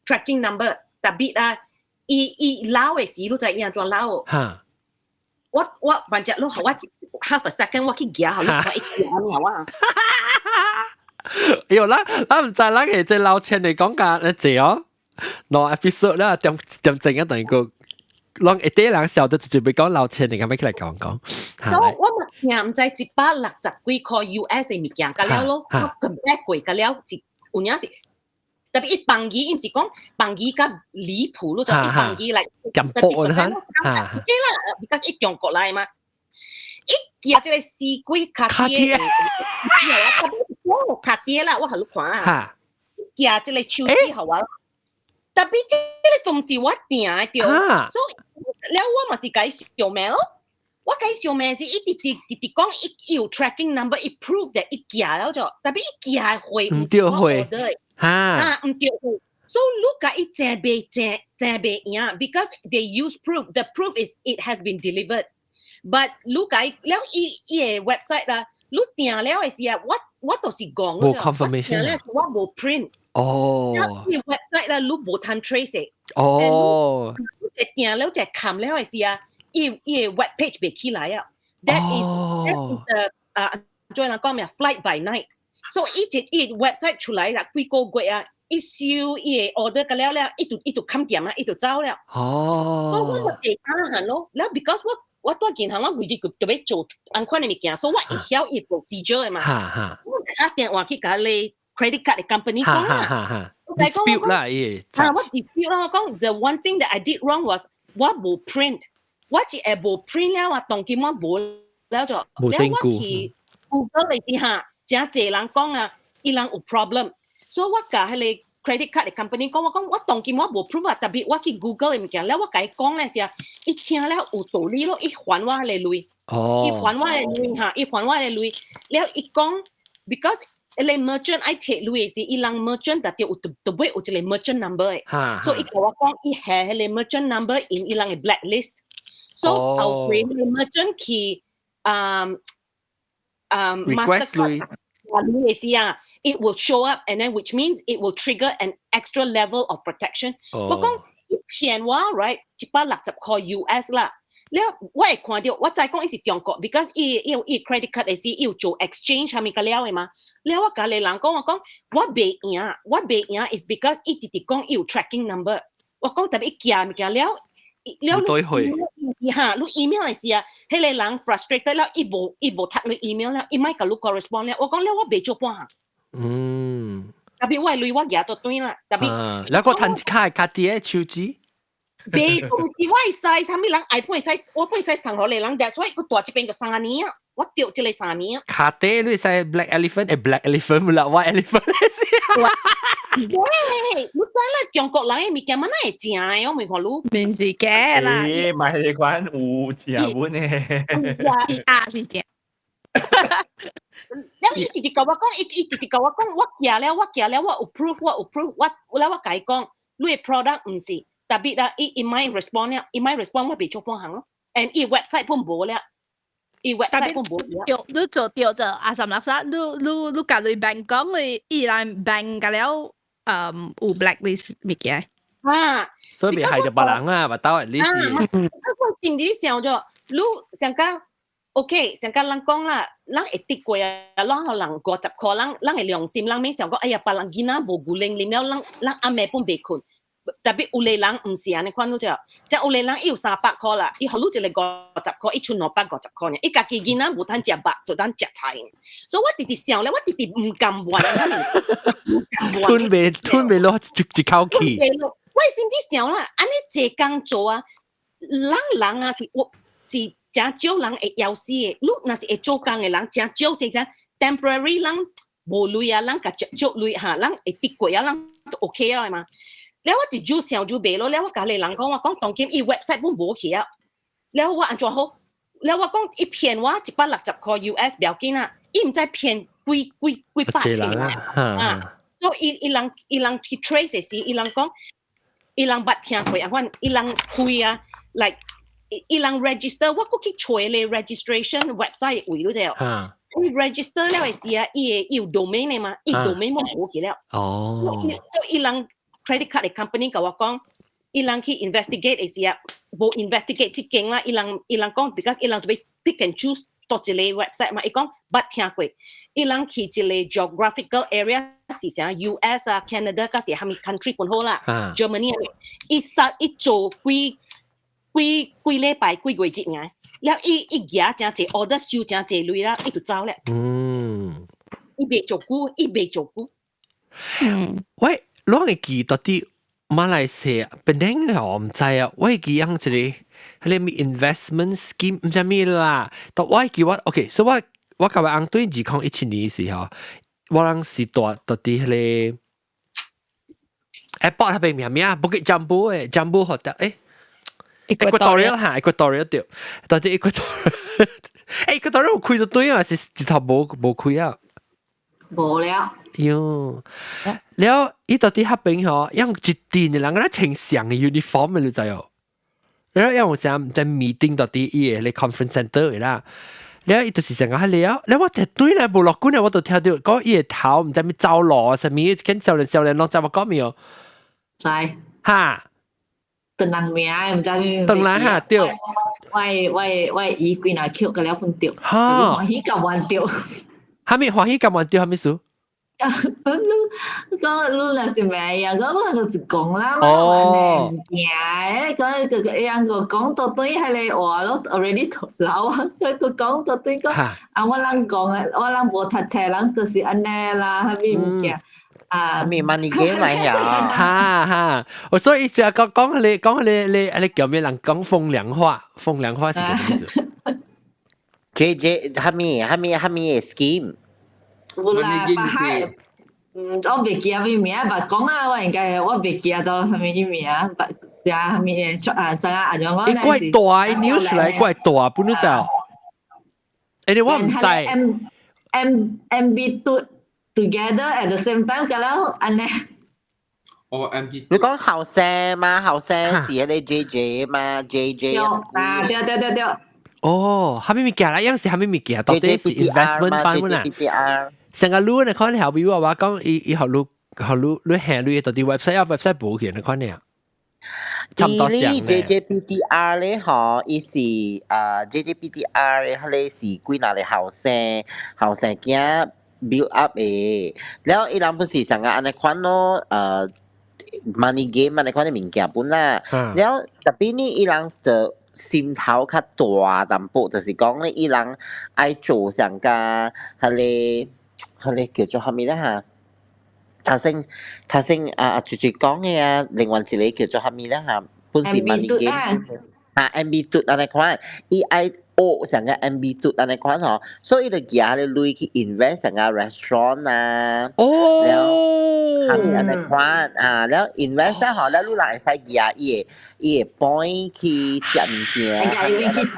tracking number，tapi 啊，伊老的時，你知伊按怎老？我反正你予我 half a second，我去舉予你看伊舉咩我。哎喲，咱毋知咱個這老千的講價，你這哦，兩 episode 啦，點點正一等於個，攏一堆人曉得就準備講老千，你敢欲起來講講？所以我嘛聽毋知160幾塊 US 的物件，甲了咯，我 compare 過甲了是有影是，特別伊放魚，伊毋是講放魚較離譜咯，就伊放魚來咁薄啊哈，對啦，because 伊中國來嘛，伊寄這個死鬼卡地，我卡地啦，我予你看啦，寄這個手指予我，tapi 這個東西我訂的對，所以了我嘛是共伊相罵咯。我共伊相罵是一直直直直講伊有 tracking number，伊 prove that 伊寄了就，tapi 伊寄的貨毋對貨，啊毋對貨，所以你共伊爭袂爭爭袂贏，because they use proof，the proof is it has been delivered，but 你共伊了伊伊的 website 啦，你訂了的時啊，我就是講，無 confirmation，訂了我無 print，伊 website 啦，你無通 trace，你訂了就冚了的時啊。伊伊个 web page 袂起來啊。That is the 啊，再人講咩 flight by night。所以伊一伊 website 出來啦，幾個月啊，伊收伊个 order 個了了，伊就冚掂啊，伊就走了。所以我就袂打閒咯。了 because 我蹛銀行，我每日就特別做按款的物件，所以我會曉伊 procedure 的嘛。我打電話去共你 credit card 的 company 講啦。 dispute 啦，伊。啊，我 dispute 啦，我講 the one thing that I did wrong was 我無 print。我一下無 print 了啊，當今我無了就，了我去 Google 嚟時下，誠濟人講啊，伊人有 problem，所以我共彼個 credit card 的 company 講，我講我當今我無 proof 啊，特別我去 Google 的物件，了我共伊講咧時啊，伊聽了有道理咯，伊還我彼個鐳，伊還我的鐳哈，伊還我的鐳，了伊講，because 彼個 merchant 愛提鐳的時，伊人 merchant 特別有特別有一個 merchant number 的，所以伊共我講，伊下彼個 merchant number in 伊人的 blacklist。So 後回 merchant 去request 鐳的時啊，it will show up and then which means it will trigger an extra level of protection。我講伊騙我 right 160塊 US 啦，了我會看著，我知講伊是中國，because 伊 credit card 的時，伊有做 exchange 啥物個了的嘛。了我共個人講，我講我袂贏，我袂贏 is because 伊直直講伊有 tracking number。我講特別伊寄物件了，了你哈，你 email 的時啊，彼個人 frustrated 了，伊無讀你 email 了，伊莫共你 correspond 了。我講了，我袂做半項。特別我的鐳我舉到轉啦，特別。你個趁卡家己的手指。袂，唔是我會使，啥物人 iPhone 會使，我本會使送予你人，所以佢蹛這邊個3年啊，我著這個三年啊。卡底你會使 black elephant，black elephant 唔啦，white elephant。喂，你知啦，中國人的物件嘛，哪會正的？我問看你。唔是假啦。咦，買呢款有正本的。啊，是正。了伊直直共我講，伊直直共我講，我寄了，我寄了，我有 proof，我有 proof，我了我共伊講，你的 product 毋是。特別啦，伊莫 respond 了，伊莫 respond 我袂做半項咯。and 伊 website 本無了，伊 website 本無了。對，你做對做阿三垃圾，你共你 bank 講，你伊來 bank 個了，有 blacklist 物件。啊，所以袂害著別人啊，嘛到 at least。我心裡想著，你想講 OK，想講人講啦，人會得過啊，咱予人50箍，咱的良心，人免想講，哎呀，別人囡仔無牛奶啉了，咱暗暝本袂睏。特別有个人毋是按呢款，你知無？像有個人伊有300箍啦，伊予你一個五十箍，伊賰250箍爾，伊家己囡仔無通食肉，就通食菜。所以我直直想咧，我直直毋甘願。吞袂落一口氣。我心裡想啦，按呢濟工做啊，人人啊是我是誠少人會枵死的。你若是會做工的人，誠少是啥 temporary 人無鐳啊，人共借借鐳哈，人會得過啊，人都 OK 啊嘛。了我直就想就袂咯，了我共個人講，我講當今伊 website 本無去啊。了我按怎好？了我講伊騙我160箍 US 不要緊啊，伊毋知騙幾幾幾百千啊。所以伊人去 trace 時，伊人講，伊人捌聽過啊，款伊人開啊，like 伊人 register，我閣去揣咧 registration website 位你知無？伊 register 了的時啊，伊會伊有 domain 的嘛，伊 domain 冇無去了。所以伊人 credit card 的 company 共我講，伊人去 investigate 的時啊，無 investigate 這間啦，伊人講，because 伊人就欲 pick and choose 佗一個 website 嘛，伊講捌聽過，伊人去一個 geographical area 是啥 US 啊、Canada，抑是啥物 country 本好啦，Germany 啊，伊殺伊做幾幾幾禮拜幾月一爾，了伊伊舉誠濟 order 收誠濟鐳啦，伊就走了。伊袂做久，伊袂做久。喂，我會記得佇馬來西亞，檳城我毋知啊。我會記樣一個，彼個咩 investment scheme 毋知咩啦。但我會記我 OK，所以我共我翁對2017年時候，我人是蹛佇彼個 airport 彼邊名咩啊？Bukit Jambul 的 Jambul Hotel ，Equatorial 哈，Equatorial 對，佇 Equatorial，Equatorial 有開就對啊，是一頭無開啊？無了。喲，了伊佇彼邊吼，用一陣的人敢若穿像的 uniform 的，你知無？了因有啥在 meeting 佇伊個 conference center 的啦，了伊就是成個彼了，了我就對咧無落管咧，我就聽著講伊個頭毋知咩走路啥物，跟少年少年攏知我講沒有？知。哈？唐人名毋知咩。唐人哈對。我姨幾若 Q 個了分著，哈歡喜甲冤著。啥物歡喜佮冤著啥物事？你講你若是咩呀？講你就是講啦，我毋驚，講個樣個講到對彼個話咯，already 老啊，佢佢講到對講，啊我人講啊，我人無讀冊，人就是按呢啦，啥物物件啊？咩 money game 來呀？哈哈，我所以就講講你講你你你叫咩人講風涼話？風涼話是啥意思？J J 啥物啥物啥物 scheme？有啦，白海，我袂記啥物名，白講啊，我應該我袂記得做啥物名，白啥物的啊，知影啊，像我欸，怪大，伊扭出來怪大，本你知哦？欸，你我毋知。 M M M B two together at the same time，個了按呢。哦，M B。你講後生嘛？後生是彼個 J J 嘛？J J。啊，對對對對。哦，啥物物件啦？樣是啥物物件？到底是 investment fund 啊？上個路你看後邊我話講，伊伊予你予你你下你到底 website 啊 website 無去，你看呢？差唔多伊像咧。 JJBTR 咧，吼，伊是啊 JJBTR 咧，彼个是幾若個後生後生囝 build up 的，了伊人不是上個按呢款咯，money game 按呢款的物件本啦，了 tapi 呢，伊人就心頭較大淡薄，就是講咧，伊人愛做上加彼個彼個叫做啥物咧嚇？頭先頭先啊啊最最講的啊，另外一個叫做啥物咧嚇？本是 money game 啊，MB 嘟按呢款，伊愛學上個 MB 嘟按呢款吼，所以伊就舉彼個鐳去 invest 上個 restaurant 啊，了啥物按呢款啊，了 invest 吼，了你人會使舉伊的伊的 point 去食物件，舉伊去食，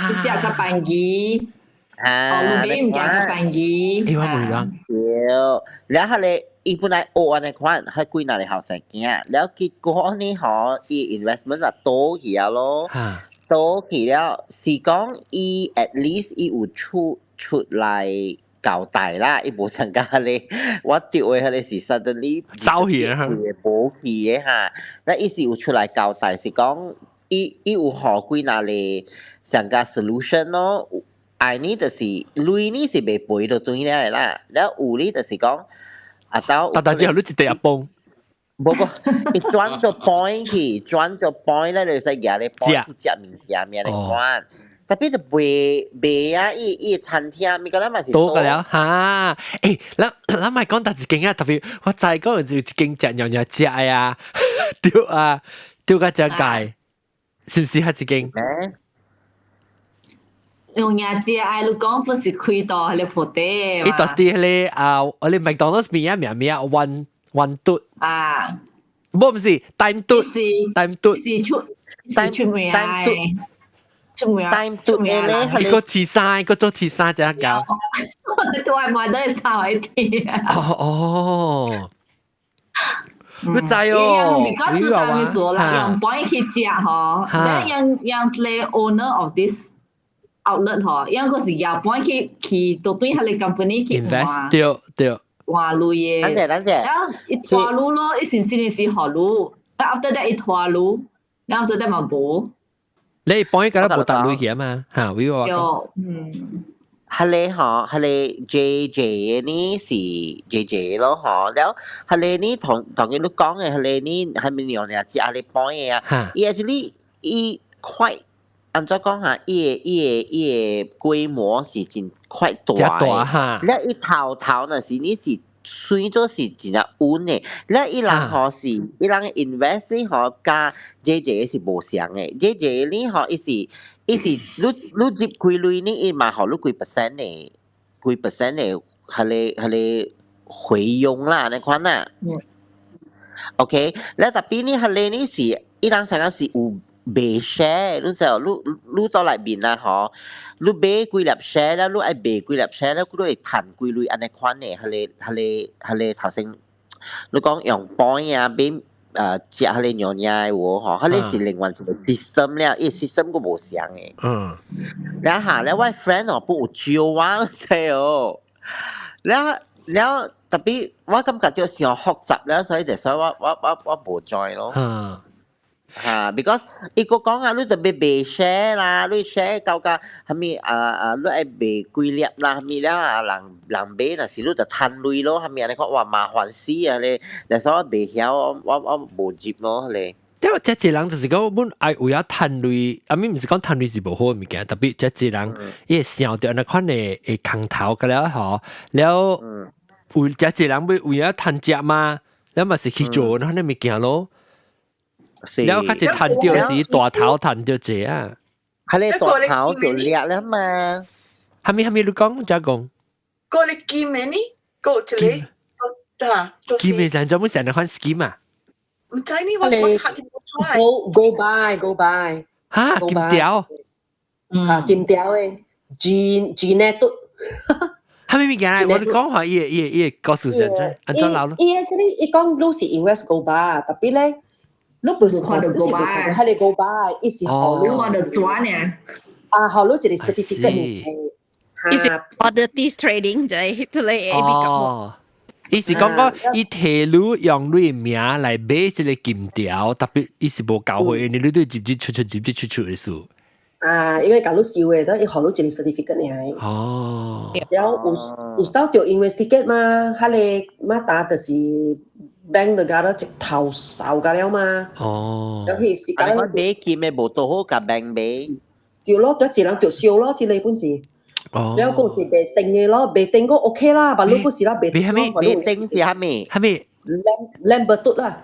去食較便宜。啊，哦，你買物件較便宜。伊我問人。對，了彼個伊本來學按呢款，彼幾若個後生囝，了結果呢吼，伊 investment 就倒去啊咯，倒去了是講伊 at least 伊有出出來交代啦，伊無像甲彼個我著的彼個是 suddenly 走去啊，無去的哈，那伊是有出來交代，是講伊伊有予幾若個上個 solution 咯。愛呢就是鐳呢是袂賠到轉了的啦，了有呢就是講啊到，但但之後你一地阿崩，無無，伊轉做 point 去，轉做 point 咧，就使舉咧 point 去食物件物咧款。Tapi 就賣賣啊！伊伊餐廳，咪個咱嘛是多個了哈。欸，咱咱莫講佗一間啊，特別我知講有一間食娘娘食的啊，對啊，對甲遮界，是毋是彼一間？用牙食愛，你講不是開到彼個鋪底伊到佇彼個啊，我哋麥當勞邊啊名名 one one 嘟啊，無毋是 time 嘟，time 嘟是出是出名的，出名 time 嘟名咧，伊個鐵衫，個做鐵衫遮搞。都係買得炒一啲啊。哦哦。你知哦，你講是啥物說啦？用幫伊去食吼，then 用用個 owner of this outlet 吼，用個是也幫去去到對彼個 company 去 invest 對對。換鐳的。等陣等陣。然後伊拖鐳咯，伊先先是予鐳，after that 伊拖鐳，然後 after that 嘛無。你幫伊個無搭鐳去啊嘛？嚇，為我講。嗯。彼個吼，彼個 J J 呢是 J J 咯吼，了彼個呢同同佢你講的，彼個呢係咪用兩隻阿你幫的啊？伊 actually 伊快，按怎講哈？伊的伊的伊的規模是真快大的，了伊頭頭若是你是算做是真正穩的，了伊人吼是伊人 invest 吼佮 J J 是無相的，J J 呢吼伊是。伊是你你入幾鐳呢？伊嘛予你幾 percent 的，幾 percent 的，彼個彼個回佣啦，按呢款啊。OK，了 tapi 呢，彼個呢是伊人成個是有賣 share，你就你你到內面啊吼，你買幾粒 share 了，你愛賣幾粒 share 了，你會趁幾鐳按呢款的，彼個彼個彼個頭先，你講用 point 啊買。食彼個娘娘的話吼，彼個是另外一個 system 了，伊 system 閣無相的。了下了我 friend 哦，不有招我對哦。了了 tapi 我感覺就傷複雜了，所以就所以我我我我無 join 咯。嚇，because 伊閣講啊，你就欲賣 share 啦，你 share 到甲啥物啊啊，你愛賣幾粒啦，啥物了啊，人人買若是你就趁鐳咯，啥物按呢講哇麻煩死啊咧，但是我袂曉，我我我無入咯咧。因為這濟人就是講，阮愛為了趁鐳，啊，咪毋是講趁鐳是無好的物件，特別這濟人伊會想著按呢款的會空頭個了吼，了為這濟人欲為了趁食嘛，了嘛是去做那款物件咯。了較濟趁著是大頭趁著濟啊！彼個大頭就掠了嘛。啥物啥物你講，再講。個你金的呢？個一個啊，金的人專門成日款 scheme 啊？毋知呢，我我睇見冇出來。 Go go buy go buy。哈，金條。啊，金條的，G G 呢都。啥物物件來？我你講話，伊伊伊告訴人怎按怎鬧咯？伊 actually 伊講你是 invest 五百，特別咧。你不是看，你是無看著彼個五百，伊是予你看著紙爾。啊，予你一個 certificate 伊是 commodities trading 就係這個 A B 咁。伊是講講伊提你用你名來買這個金條，特別伊是無交會，你你都入入出出入入出出的事。啊，因為共你收的，都伊予你一個 certificate 爾。哦。了有有收到 investigate 嘛？彼个馬達就是 Bank Negara 直頭掃甲了嘛。哦。了彼時間。啊，你買金的無拄好共 bank 買。對咯，得一人著燒咯，這個本是。哦。了閣有一袂定的咯，袂定閣 OK 啦，但你不是啦，袂定。袂定是啥物？啥物？ Lembetut lembetut 啦。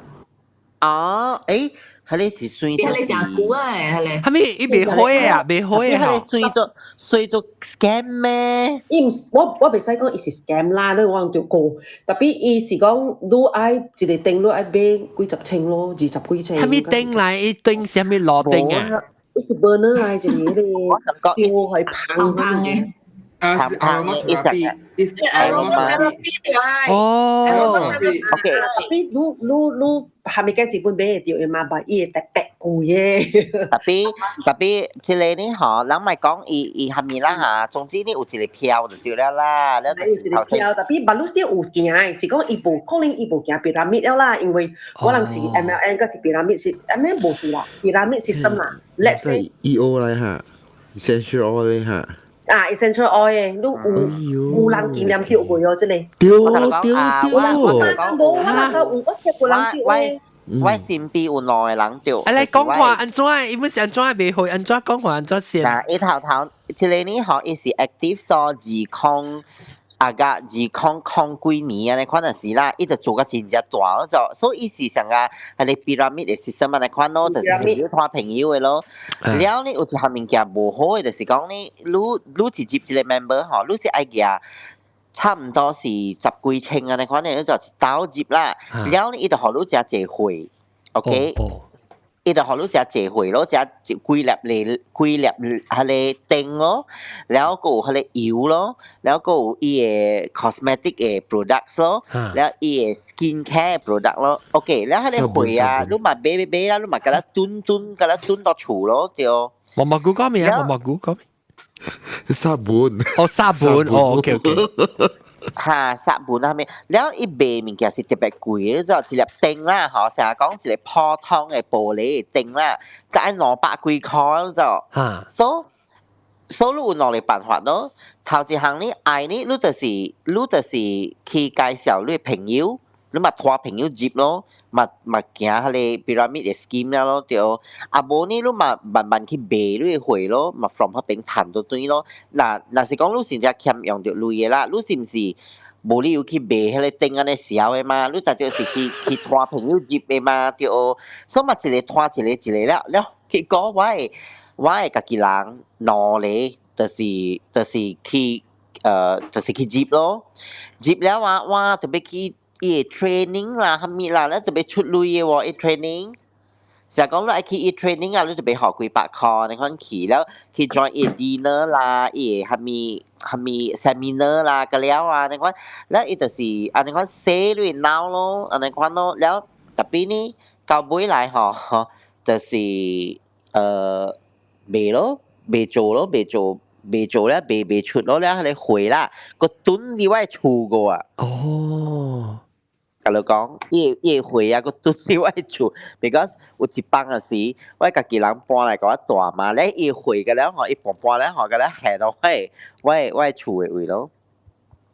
哦，誒，彼个是算彼个誠久啊，彼个。啥物？伊袂好啊，袂好啊。彼个算做算做 scam 咩？伊毋是，我袂使講伊是 scam 啦，你我著過。特別伊是講你愛一個燈，你愛買幾十千咯，二十幾千。啥物燈來？伊燈啥物爐燈啊？伊是 burner 來一個彼個燒去芳芳的。啊，是 aromatherapy，是 aromatherapy。哦，OK。特別你你你還沒計基本買會著的嘛，但伊會特別貴的。特別特別，這个呢吼，人莫講伊伊蝦米啦嚇，總之你有一個票就對了啦。了有一個票，特別馬路是有行的，是講伊無可能伊無行 pyramid 了啦，因為我人是 MLM，閣是 pyramid 是 MLM 無是啦，pyramid system 啦。Let's say EO 來哈，essential oil 哈。啊，essential oil，你有有人經驗去過喲，這個。對對對。無，我那時候有，我聽過人叫的。我身邊有兩個人著。啊，來講話按怎？伊本是按怎袂會？按怎講話按怎先？嗱，伊頭頭，這個呢吼，伊是 active 做二空啊個二空空幾年按呢款就是啦，伊就做甲真正大就，所以伊是上個彼个 pyramid 的 system 按呢款咯，就是朋友拖朋友的咯。了呢有一項物件無好的，就是講呢，你你直接一個 member 吼，你是愛寄差毋多是十幾千按呢款的，你就一刀入啦。了呢，伊就予你誠濟貨，OK？伊就予你誠濟貨咯，食幾粒嚟幾粒彼个燈咯，了閣有彼个油咯，了閣有伊的 cosmetic 的 products 咯，了伊的 skin care product 咯，OK，了彼个貨啊，你嘛買買買啦，你嘛共咱囤囤，共咱囤到厝咯，對。毛毛菇講咩啊？毛毛菇講咩？ sabun。哦，sabun，哦，OK OK。哈，sabun 啊咩？了伊賣物件是特別貴，就一粒燈啦，吼，成日講一個普通的玻璃的燈啦，就愛200幾箍就。所所以你有兩個辦法咯。頭一項你愛呢，你就是去介紹你朋友，你嘛拖朋友入咯，嘛嘛行彼个 pyramid 的 scheme 了咯，對。啊無呢，你嘛慢慢去賣你的貨咯，嘛 from 彼邊趁到轉咯。若若是講你真正欠用著鐳的啦，你是毋是無理由去賣彼個燈按呢潲的嘛？你絕對是去去拖朋友入的嘛，對。所以嘛一個拖一個一個了了，結果我的家己人兩個就是去就是去入咯，入了啊，我特別去伊的 training 啦，啥物啦，咱特別出鐳的喎，伊 training。成日講你愛去伊 training 啊，你就欲予幾百箍，你看去了去 join 伊 dinner 啦，伊的啥物啥物 seminar 啦，個了啊，你看，了伊就是按呢款洗你腦咯，按呢款咯，了特別呢，到尾來吼，就是賣咯，袂做咯，袂做。袂做了，賣袂出咯，了彼个貨啦，閣囤佇我的厝個啊。哦。共你講，伊个貨啊，閣囤佇我的厝，because 有一放的時，我家己人搬來共我住嘛，咧伊貨個了吼，伊搬搬了吼，共了下到我的厝的位咯。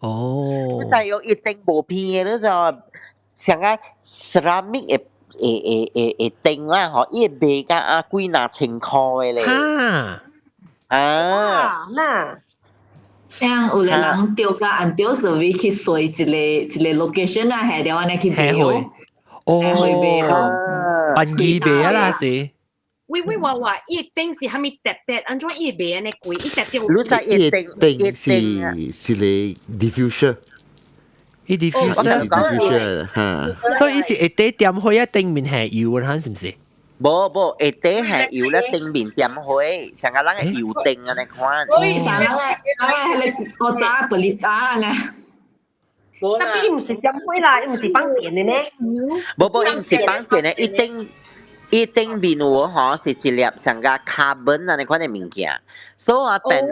哦。你知影伊燈無偏的，你知影？像個 ceramic 的的的的燈啦吼，伊會賣甲啊幾若千箍的咧。哈。啊。那。像有个人著甲按著是為去隨一個一個 location 啊，下著按呢去賣哦。哦。辦義賣啊啦是。喂喂話話，伊燈是啥物特別？按怎伊賣按呢貴？伊特別。你知伊燈是是咧 diffuser。伊 diffuser 是 diffuser 哈。所以伊是下底點火啊，頂面係油啊，是毋是？無無，下底係油咧，頂面點火，像個咱个油燈按呢款。所以啥人個人個彼個古早玻璃打呢？特別伊毋是點火啦，伊毋是放電的呢。無無，伊毋是放電的，伊頂伊頂面有吼是一粒像個 carbon 按呢款的物件，所以啊變你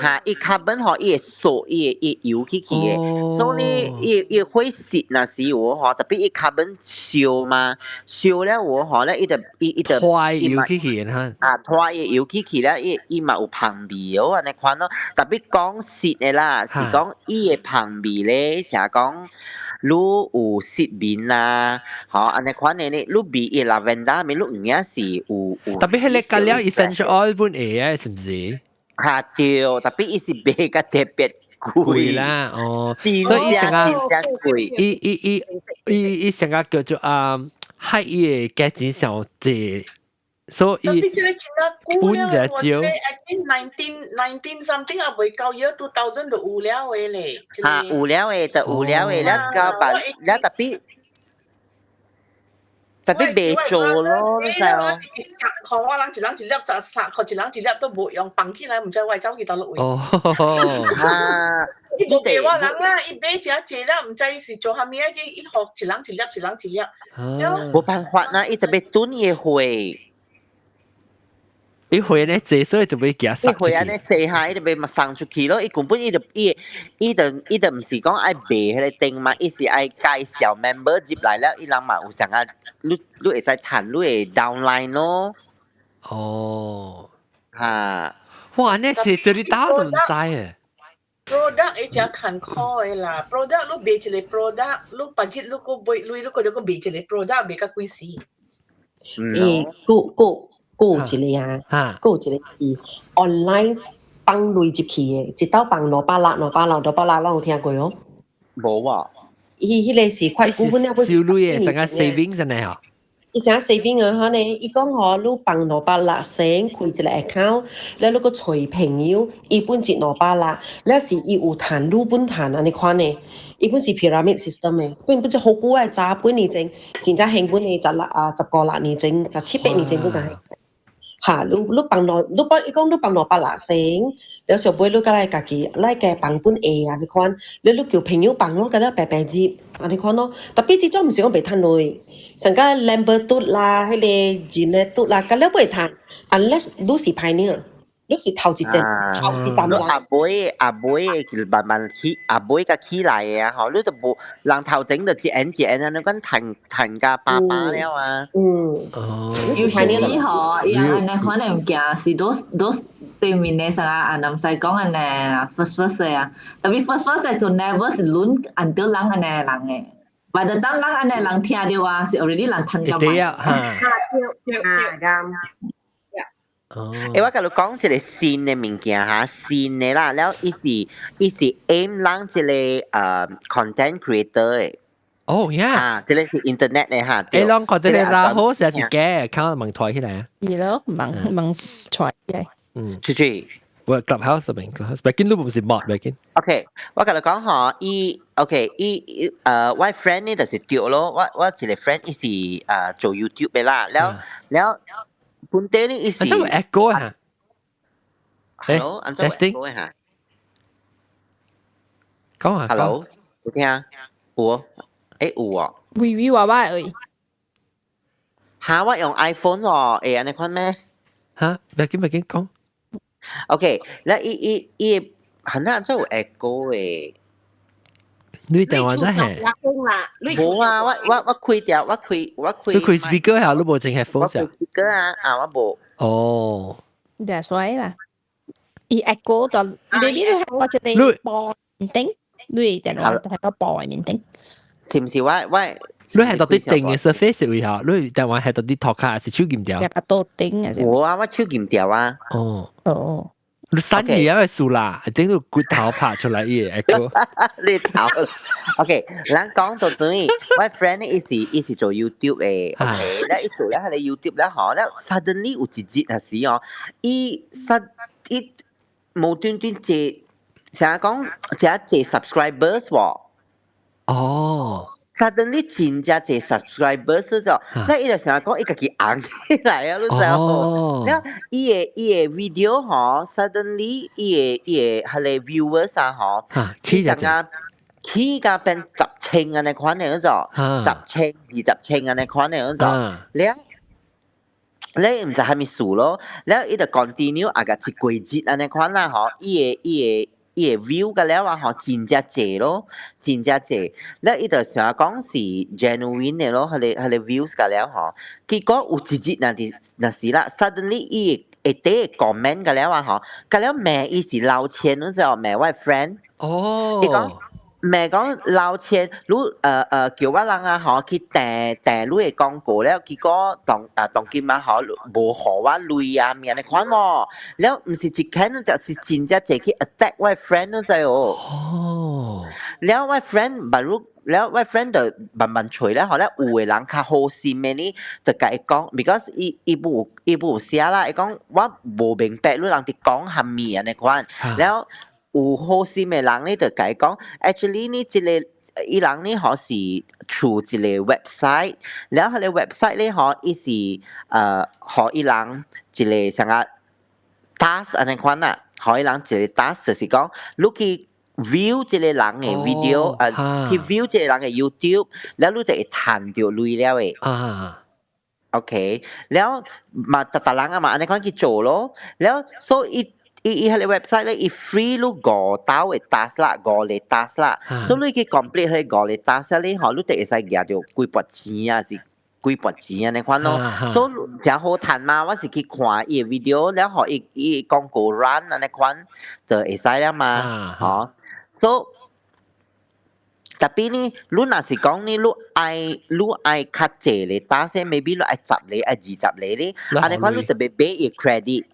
嚇，伊 carbon 吼，伊會鎖伊會油起去的，所以伊火蝕若是有吼，特別伊 carbon 燒嘛，燒了有吼咧，伊就伊就拖油起去哈。啊，拖伊油起去了，伊嘛有芳味哦，按呢款咯。特別講蝕的啦，是講伊的芳味咧，就講你有失眠啦，吼，按呢款的咧，你味伊 lavender 味，你有影是有。特別彼個加了 essential oil 本會啊，是毋是？嚇對，特別伊是賣較特別貴啦，哦，所以伊成個貴，伊成個叫做啊，害伊的價錢上濟，所以特別這個真啊久了，本就我這個 I think 19 19 something 也未夠 year 2000 就有了的咧。嚇有了的就有了的，了交辦了特別袂做咯，你知哦。三箍我人一人一粒就3箍，一人一粒都無用，放起來毋知我會走去佗落位。哦，啊，伊無給我人啦，伊買誠濟了，毋知是做啥物啊？伊予一人一粒，一人一粒。無辦法啦，伊特別囤伊貨。伊貨呢濟，所以就欲寄送伊貨按呢濟下，伊就欲嘛送出去咯。伊根本伊就毋是講愛賣彼個店嘛，伊是愛介紹 member 入來了，伊人嘛有啥啊？你會使趁你的 downline 咯。哦，嚇！哇！呢這這你打都毋知誒。 product 會誠艱苦的啦，product 你賣一個 product，你別日你閣買，你閣閣賣一個 product 賣甲幾時？欸，閣有一個啊，閣有一個是 online 放鐳入去的，一道放200六、200六、兩百六，攏有聽過哦？無啊。伊彼個是快股本了，收鐳的，成個 saving 真的吼。伊啥 saving 啊？哈呢？伊講吼，你放260仙開一個 account，了你閣揣朋友，伊本一兩百六，了是伊有趁，你本趁按呢款呢？伊本是 pyramid system 的，本本好久的，早幾年前，真正興本的16啊15、6年前，17、8年前本就係。嚇！你放兩，你放伊講你放260仙，了後尾你閣來家己來加放本下按呢款，了你叫朋友放咯，佮了白白入按呢款咯。特別這種毋是講袂趁鐳。上個 Lambertut 啦，彼個 Genetud 啦，佮了袂趁，unless 你是 pioneer，你是頭一站，頭一站人。阿妹阿妹慢慢起，阿妹較起來的啊，吼，你就無人頭前就一按一按啊，你講趁趁甲飽飽了啊。嗯。哦。 Usually 吼，伊按呢款的物件是 those 對面的啥啊，毋使講按呢 first first 的啊，特別 first first 的就 never 是輪 until 人按呢人的。By the time 人按呢人聽著啊，是 already 人趁甲對啊，嚇。對對。哦。欸，我共你講一個新的物件哈，新的啦，了伊是 aim 人一個content creator 的。哦，呀。啊，這個是 internet 的哈。欸，攏看到你拉好是是假，看問台起來啊。是咯，問問台起來。嗯。出去。我 Clubhouse 邊，Clubhouse，別緊都唔是 mod，別緊。 OK，我共你講吼，伊 OK，伊我 friend 呢就是對咯，我一個 friend 伊是做 YouTube 的啦，了了本地呢伊是。啊，這有 echo 啊。 Hello，按怎 echo 哈？講啊。 Hello，有聽？有？欸有哦。微微娃娃而已。哈，我用 iPhone 哦，會按呢款咩？哈，別緊別緊講。 OK，咧伊伊伊，係那怎有 echo 的？你電話真係？無啊，我開掉，我開。你開 speaker 下，你無淨 headphone 我開 speaker 啊，啊我無。哦。 That's why 啦。伊 echo 就 maybe 你係我一個播面頂，你電話係個播面頂。是毋是我？你係到底定嘅 surface 位下，你電話係到底托卡還是手鍵掉？入到頂啊！無啊，我手鍵掉啊。哦。哦。你三年啊，輸啦，頂到骨頭拍出來伊個。你頭。OK，咱講到等於我 friend 伊是做 YouTube 的，OK，咧伊做咧彼個 YouTube 咧吼，咧 suddenly 有一日係時哦，伊實伊無端端借，成日講成日借 subscribers 喎。哦。 Suddenly 真正濟 subscribers 咗，那伊就成日講伊家己紅起來啊，你知無？了伊的 video 吼，suddenly 伊的彼個 viewers 啊吼，起只起甲變10千按呢款的嗰種，10千20千按呢款的嗰種，了你毋知蝦米事咯，了伊就 continue 啊個一過節按呢款啦吼，伊個 view 個了啊吼，真正濟咯，真正濟。了伊就想講是 genuine 的咯，彼個 views 個了吼。結果有一日若是若是啦，suddenly 伊會底 comment 個了啊吼，個了罵伊是老千，你知無？罵我 friend。哦。伊講。罵講老千，你叫我人啊吼去訂訂你的廣告了，結果當啊當今啊吼無予我鐳啊，物按呢款喎。了毋是一間，就是真正濟去 attack 我 friend 你知無？哦。了我 friend 捌如了我 friend 就慢慢揣了，後來有的人較好心的呢，就共伊講，because 伊無寫啦，伊講我無明白你人佇講啥物按呢款，了。有好心的人呢，就共伊講，actually 呢，這個伊人呢，吼是 through 一個 website，了彼個 website 咧，吼，伊是予伊人一個啥個 task 按呢款啦，予伊人一個 task 就是講，你去 view 這個人的 video，去 view 這個人的 YouTube，了你就會趁著鐳了的。OK，了嘛，逐逐人啊嘛，按呢款去做咯，了所以伊彼個 website 咧，伊 free 你五兜的 task 啦，五個 task 啦，所以你去 complete 彼五個 task 咧，吼，你就會使攑著幾筆錢啊，是幾筆錢按呢款咯。所以誠好趁嘛，我是去看伊的 video，了予伊廣告 run 按呢款就會使了嘛，吼。所以 tapi 呢，你若是講呢，你愛較濟咧，task maybe 你愛十個愛20個咧，按呢款你就欲買伊 credit。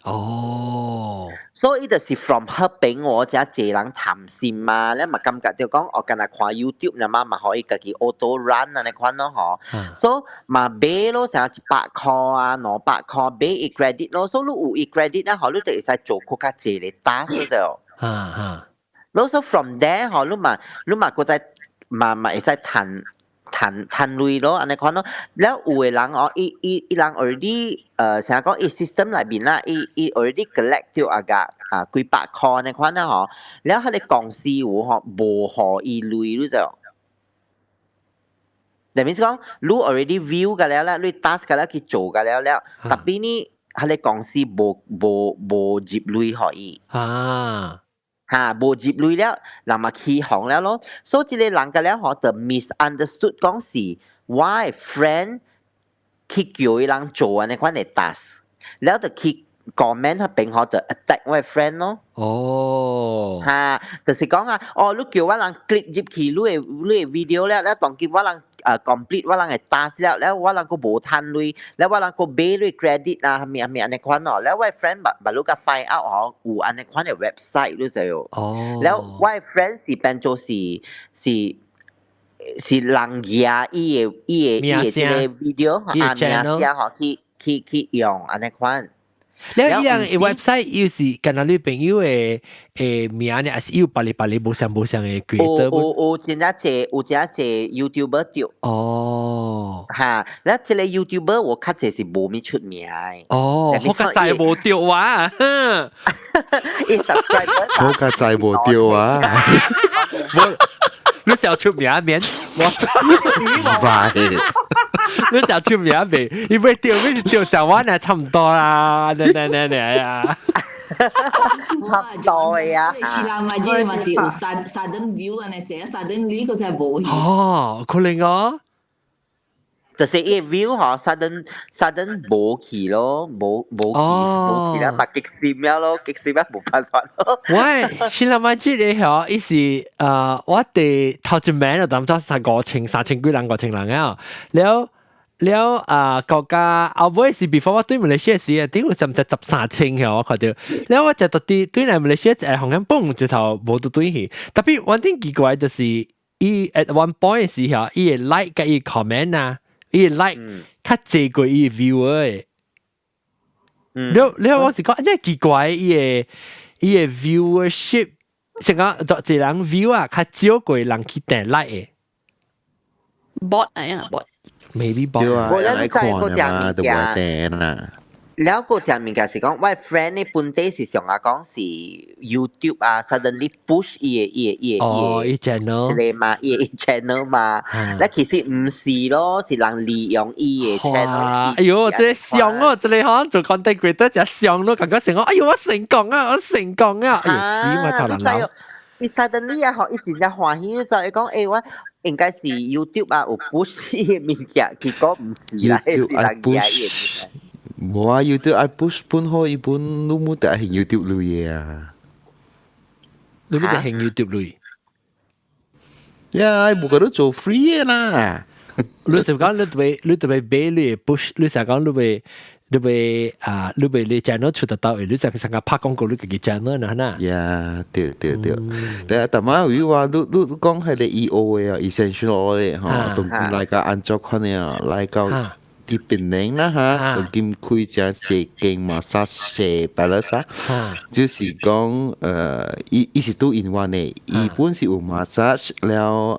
所以就是 from 彼邊我遮濟人貪心嘛，你嘛感覺著講，哦，干焦看 YouTube 爾嘛，嘛予伊家己 auto run 按呢款咯吼。所以嘛買咯，啥100箍啊，200箍買伊 credit 咯。所以你有伊 credit 咧，吼，你就會使做閣較濟个 task 就。咯，so from there 吼，你嘛閣再嘛會使趁趁趁鐳咯，按呢款咯。了有的人哦，伊人 already 啥講，伊 system 內面啦，伊 already collect 著啊個啊幾百箍按呢款啦吼。了彼個公司有吼無予伊鐳，你就。that means 講，你 already view 過了啦，你 task 過了去做過了了，tapi 呢，彼個公司無入鐳予伊。哈，無入鐳了，人嘛起哄了咯。所以這個人個了吼，就 misunderstood 講是我的 friend 去叫伊人做按呢款的 task，了就去 comment 彼邊吼就 attack 我的 friend 咯。哈，就是講啊，哦，你叫我人 click 入去你的 video 了，了當今我人complete 我人的 task 了，了我人閣無趁鐳，了我人閣買鐳 credit 啊，啥物啥物按呢款哦，了我的 friend 捌捌你共 find out 吼，有按呢款的 website 你知無？了我的 friend 是變做是人舉伊的這個 video 啊名聲吼去用按呢款。了伊人 website 又是敢若你朋友的名呢，還是有別个別个無相無相的 creator？有真正濟 YouTuber 著。哈，了這個 YouTuber 我較濟是無物出名的。哦，好較濟無著啊！伊 subscriber 好較濟無著啊！你想出名免？我失敗。你想出名未？伊袂著，你是著上我呢，差唔多啦。呢呢呢呢啊！差唔多呀。是啦，嘛，這嘛是有 sudden view 按呢，這 suddenly 個就無去。哦，可能哦。就是伊 view 吼，sudden 無去咯，無去啦，嘛激心了咯，激心了無辦法咯。喂，先諗下這個吼，伊是我哋頭一名就當作三五千、3000幾人、5000人啊，了了啊，國家後尾是 before 我對馬來西亞時啊，頂有甚至13,000吼，我看著。了我就對來馬來西亞紅咁嘣一頭無得對去，tapi 我頂奇怪就是伊 at one point 時候，伊會 like 佮伊 comment 啊。伊 like 較濟過伊 viewer 的，了了我是講，呢奇怪，伊的 viewership，成個就一人 view 啊，較少過人去訂 like 的。 bot 嚟啊 bot。 Maybe bot。對啊，來看嘛，都無訂啦。了個隻物件是講，我 friend 呢本地是上下講是 YouTube 啊，suddenly push 伊個伊個伊個哦，伊 channel 一個嘛，伊個 channel 嘛，那其實唔是咯，是人利用伊個 channel。哎呦，這上哦，這個可能做 content creator 就上咯，感覺成講，哎呦，我成功啊，我成功啊，哎呦，死嘛，臭人老。伊 suddenly 啊，嗬，伊真正歡喜，就伊講，欸，我應該是 YouTube 啊有 push 伊個物件，結果唔是啦，是人家伊個物件。無啊，YouTube 愛 push 本好，伊本你冇得係 YouTube 類嘢啊。你冇得係 YouTube 類？呀，無個都做 free 嘅啦。你就講你特別你特別買你 push，你成講你會你會啊，你會你 channel 出得到，你就成個拍廣告你自己 channel 啦，嗱。呀，對對對，但係但係有話你你講係你 EO 嘅啊，essential oil 嘅嗬，同來個按照款嘅啊，來到。佇檳城啦哈，當今開只一間 massage palace 啊，就是講伊伊是 two in one 的，伊本是有 massage 了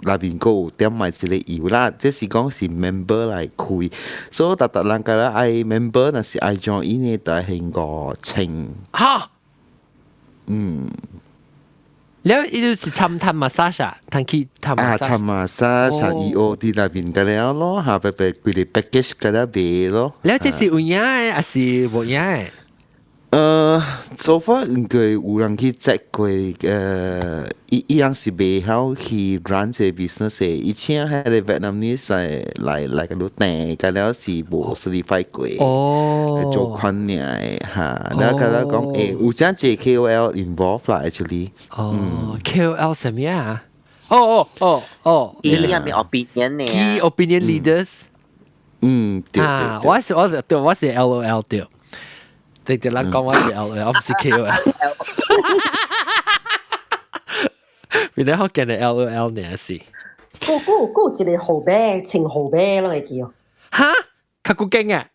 內面閣有點賣一個油啦，這是講是 member 來開，所以逐逐人共愛 member 若是愛 join 呢，就係5000。哈，嗯。了伊就是參探 massage 啊，趁去探啊，參 massage 伊學佇內面個了咯，嚇，白白規個 package 個了賣咯。了這是有影的，還是無影的？ So far 應該有人去 check 過，伊伊樣是袂曉去 run 這個 business 的，伊請彼個 Vietnamese 來來來個你訂，個了是無 certify 過，做款爾的哈，了個了講，有真濟 KOL involved 啦，actually。哦，KOL 什麼啊？哦哦哦哦，伊係咪 opinion 呢？Key opinion leaders。嗯，對對。我是我是對，我是 LOL 對。直直人講我是 LOL，我唔是 KOL。邊啲好見嘅 LOL 呢是？嗰嗰嗰一個號碼，稱號碼攏會記哦。哈？較古勁啊！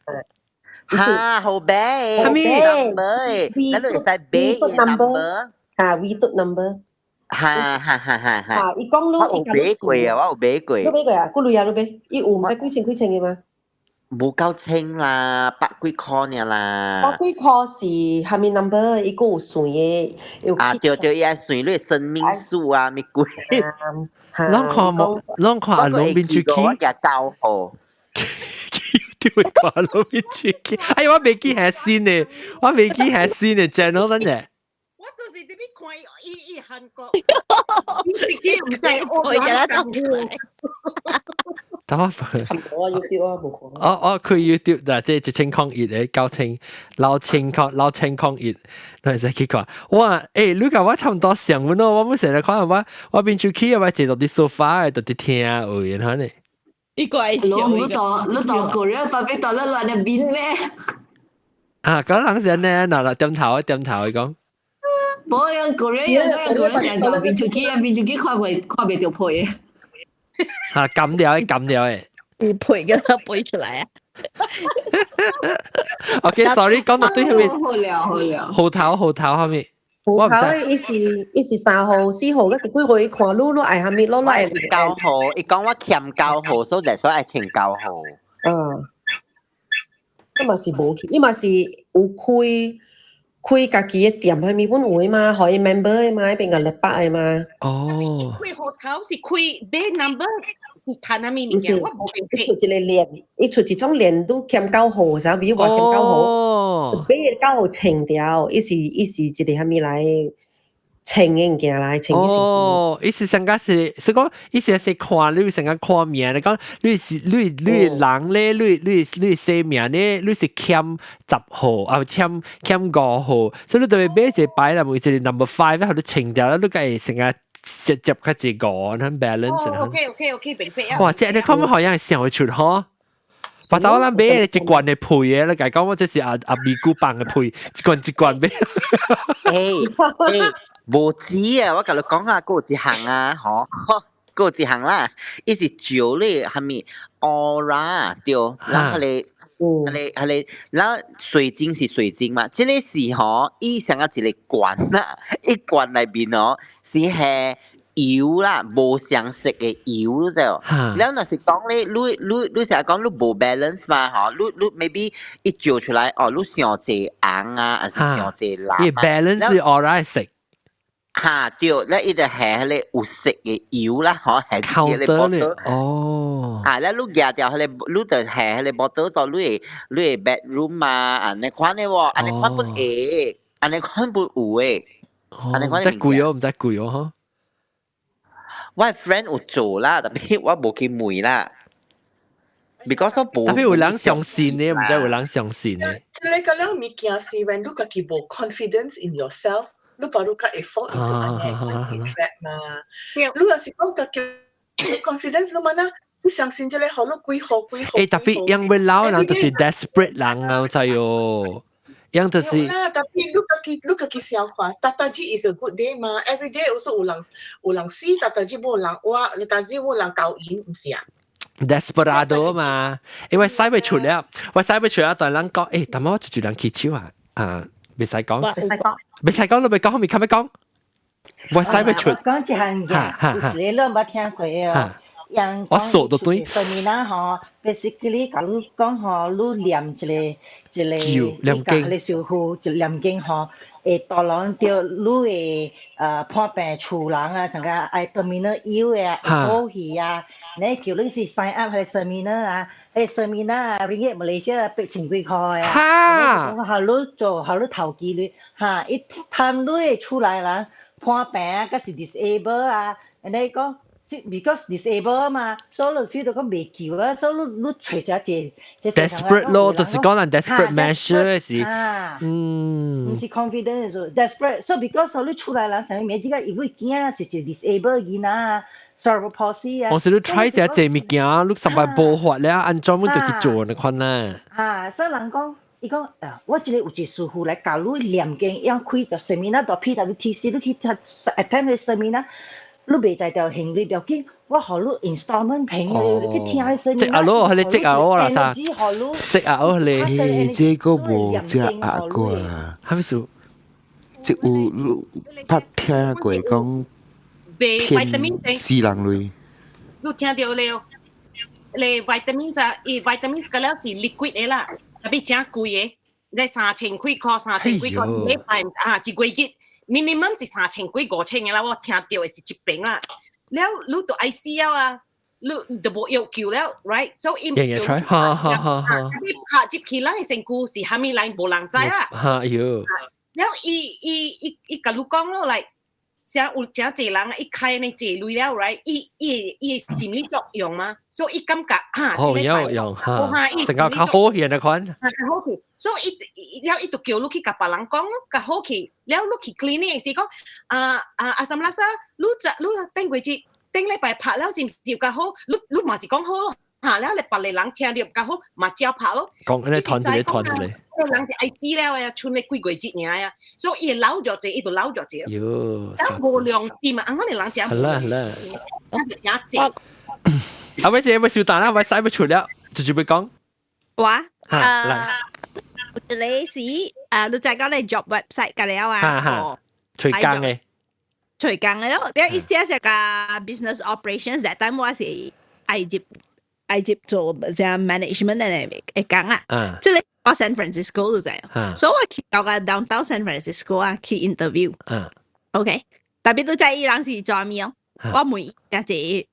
哈，號碼，係咪 number？咱會使買 number。啊，V number。哈哈哈哈哈！啊，伊講你，我有買過啊，我有買過。你買過啊？幾鐳啊？你買？伊有毋知幾千幾千嘅嗎？無夠千啦，百幾箍爾啦。百幾箍是蝦米 number？伊閣有算嘅，有。啊，對對，伊愛算你生命數啊，物鬼。攏看無，攏看阿龍面出去。我舉9號。對，看龍面出去。哎，我未記係新嘅，我未記係新嘅 channel 等陣。我就是佇咧看伊伊韓國，伊自己毋知我我講等我我 YouTube 啊，無看。我我開 YouTube 嗱，這1001嘅900060006001，你使去看。哇，欸，你甲我差唔多上咯，我冇成日看我我變出去啊，我坐到佇 sofa 到佇聽有然後呢。你怪笑。你到你到個人把俾到你亂入邊咩？啊，嗰陣時呢，嗱嗱點頭點頭，伊講。無用個人用個人成個變出去啊，變出去看袂看袂著皮。嚇，撳掉嘅，撳掉嘅。你背嘅啦，背出來啊！ OK，sorry，講到對後面。好了好了。號頭號頭後面。號頭伊是伊是3號4號，嗰一幾號伊看你你愛啥物，攞來 9號，伊講我欠9號，所以所以愛穿九號。嗯，伊嘛是無去，伊嘛是有開開家己的店，係咪本有的嘛，予伊 member 的嘛，彼邊個禮拜的嘛。哦。開號頭是開買 number 是趁啥物物件？我無明白。伊出一個鏈，伊出一種鏈都欠9號，啥比如話欠九號，買9號清掉，伊是伊是一個啥物來稱的物件來稱。哦，伊是上個是是講，伊是是看你上個看名，你講你是你你人咧，你你你姓名咧，你是欠10號啊，欠欠5號，所以你特別買一個牌啦，每一個 number five 咧，予你清掉，你個會成個直接較一個，很 balance。哦，OK OK OK，明白啊。哇，這你看好像想會出吼。把到咱買一罐的配的，你共講我這是阿阿美姑放的配，一罐一罐買。欸欸，無止啊！我共你講下，閣有一項啊，吼，閣有一項啦，伊是照你蝦米 aura 對，然後彼個、彼個、彼個，然後水晶是水晶嘛，這個是吼，伊像啊一個罐啊，一罐內面哦是係油啦，無相色嘅油就。了若是講咧，你成日講你無 balance 嘛，嗬，你 maybe 一照出來，哦，你傷濟紅啊，還是傷濟藍啊？balance 是 aura 色。哈對，咧伊就下彼个有色嘅油啦，嗬，下佇個 bottle。哦。啊，咧你舉著彼个，你就下彼個 bottle 到你的 bedroom 啊，按呢款的喎，按呢款本會，按呢款本有的。按呢款。毋知貴哦，毋知貴哦，嗬。我 friend 有做啦，但係我無去問啦。because 我無。 Tapi 有人相信呢，毋知有人相信呢。這个了物件是 when 你家己無 confidence in yourself，你把你較會 fall into 按呢 trap 嘛。你若是講家己有 confidence，你嘛呢？你相信這个好，你幾好幾好。欸，tapi 因為老人就是 desperate 人啊，知喲。樣就是。啦，tapi 你家己想看，逐逐日 is a good day 嘛，every day also 有人死，逐逐日無人活，逐日無人交錢，毋是啊？ Desperado 嘛，因為使袂出了，我使袂出了，但人講，欸，但我就人起手啊，啊，袂使講，袂使講，袂使講，你袂講，後面較欲講，我使袂出。講一項嘢，有一個你捌聽過哦。人我數都對。 Seminar 吼，basically 共你講吼，你念一個念經，你師傅一念經吼，會導人著你會破病厝人啊，啥個愛 terminal ill 的啊，會好去啊，你叫你是 sign up 彼个 seminar 啊，彼个 seminar 啊，ringgit Malaysia 8千幾塊啊，哈，予你做，予你投機你，哈，伊貪你厝內人破病啊，抑是 disable 啊，你講。是 because disable 嘛，所以你 feel 到講袂救啊，所以你揣著一個 desperate 咯，就是講人 desperate measure 是，毋是 confidence desperate，so because 你厝內人啥物名，這個因為囝是一個 disable 囡仔啊，cerebral palsy 啊。我是你 try 一這物件，你上擺無法了，按怎阮就去做呢款呢？啊，所以人講。伊講，我這个有一個師傅來教你念經，用開個 seminar 到 PWTC，你去 attend 個 seminar，你袂才著還錢，不要緊，我予你 installment 平嘅，你去聽個 seminar。積壓咯，彼个積壓我啦啥？積壓我咧。這個無食壓過啊？啥物事？這有你捌聽過講騙死人類？你聽著了？咧 vitamin 就，伊 vitamin 個了是 liquid 的啦。Tapi 誠貴的，咧三千幾塊，三千幾塊禮拜啊，一月日 minimum 是三千幾五千的啦，我聽著的是一瓶啦。了，你就愛死了啊！你就無藥救了，right？所以伊就哈哈哈哈。 Tapi 拍入去咱的身軀是啥物來，無人知啊。哈喲。了，伊共你講咯，來，像有誠濟人一開呢濟鐳了，right？伊心理作用嘛，所以伊感覺哈，哦有用哈，成個較好顯的款。啊，較好去，所以伊了伊就叫你去共別人講咯，較好去。了你去 clinic 時講，啊啊阿什拉莎，你這你頂過節頂禮拜拍了是毋是較好？你嘛是講好咯，嚇了你別个人聽著較好，嘛照拍咯。講你團一個團一個。個人是愛死了呀，賰咧幾個月爾呀，所以伊老著濟，伊就老著濟。喲，咁無良心啊！按我哋人講，好啦好啦，我就誠濟。啊，喂，這欲收單啦，我使欲出了，就準備講。我啊，你是啊，你再講你 job website 個了啊？哈哈，隨工的。隨工的咯，你意思係個 business operations that time 我是愛入愛入做隻 management 的會工啊，這個我 San Francisco 就知，所以我去到個 downtown San Francisco 啊去 interview。OK，tapi 你知伊人是做咩哦？我問伊一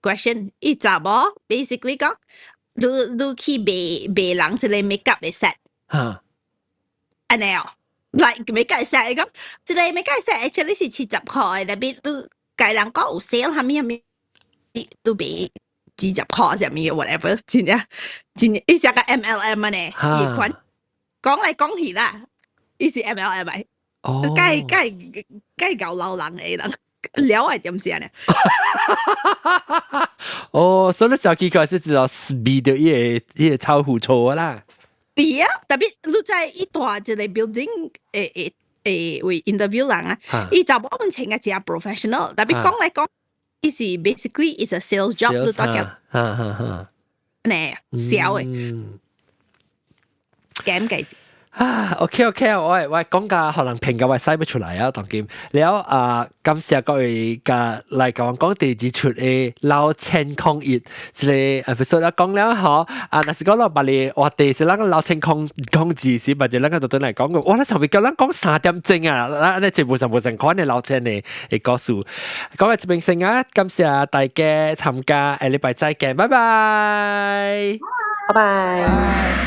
個 question，伊查某 basically 講，你去賣人一個 makeup 的 set。按呢哦，like makeup set 伊講，這個 makeup set actually 是70塊，tapi 你共人講有 sale 啥物啥物，都賣20塊啥物 whatever，真正真正，伊是個 MLM 呢，伊款講來講去啦，伊是 MLM 來，該該該𠢕老人的人，了解點先呢？哦，所以你早期開始知道味著伊個臭腐臭啦。是啊，tapi 你在伊大一個 building 會為 interview 人啊，伊查某們穿個誠 professional，tapi 講來講，伊是 basically is a sales job，你大家哈哈哈，呢，小的，減計。啊，OK OK，我講價可能評價我使不出來啊，當今了啊，感謝各位嘅來講講第二出的老千空一，這個 episode 啊講了嗬，啊，若是講落別哩話題是咱個老千空空字是，或者咱個就對來講個，哇，咱上面叫咱講3點鐘啊，咱呢全部上無成款的老千的的故事，講到這邊先啊，感謝大家參加，下禮拜再見，拜拜，拜拜。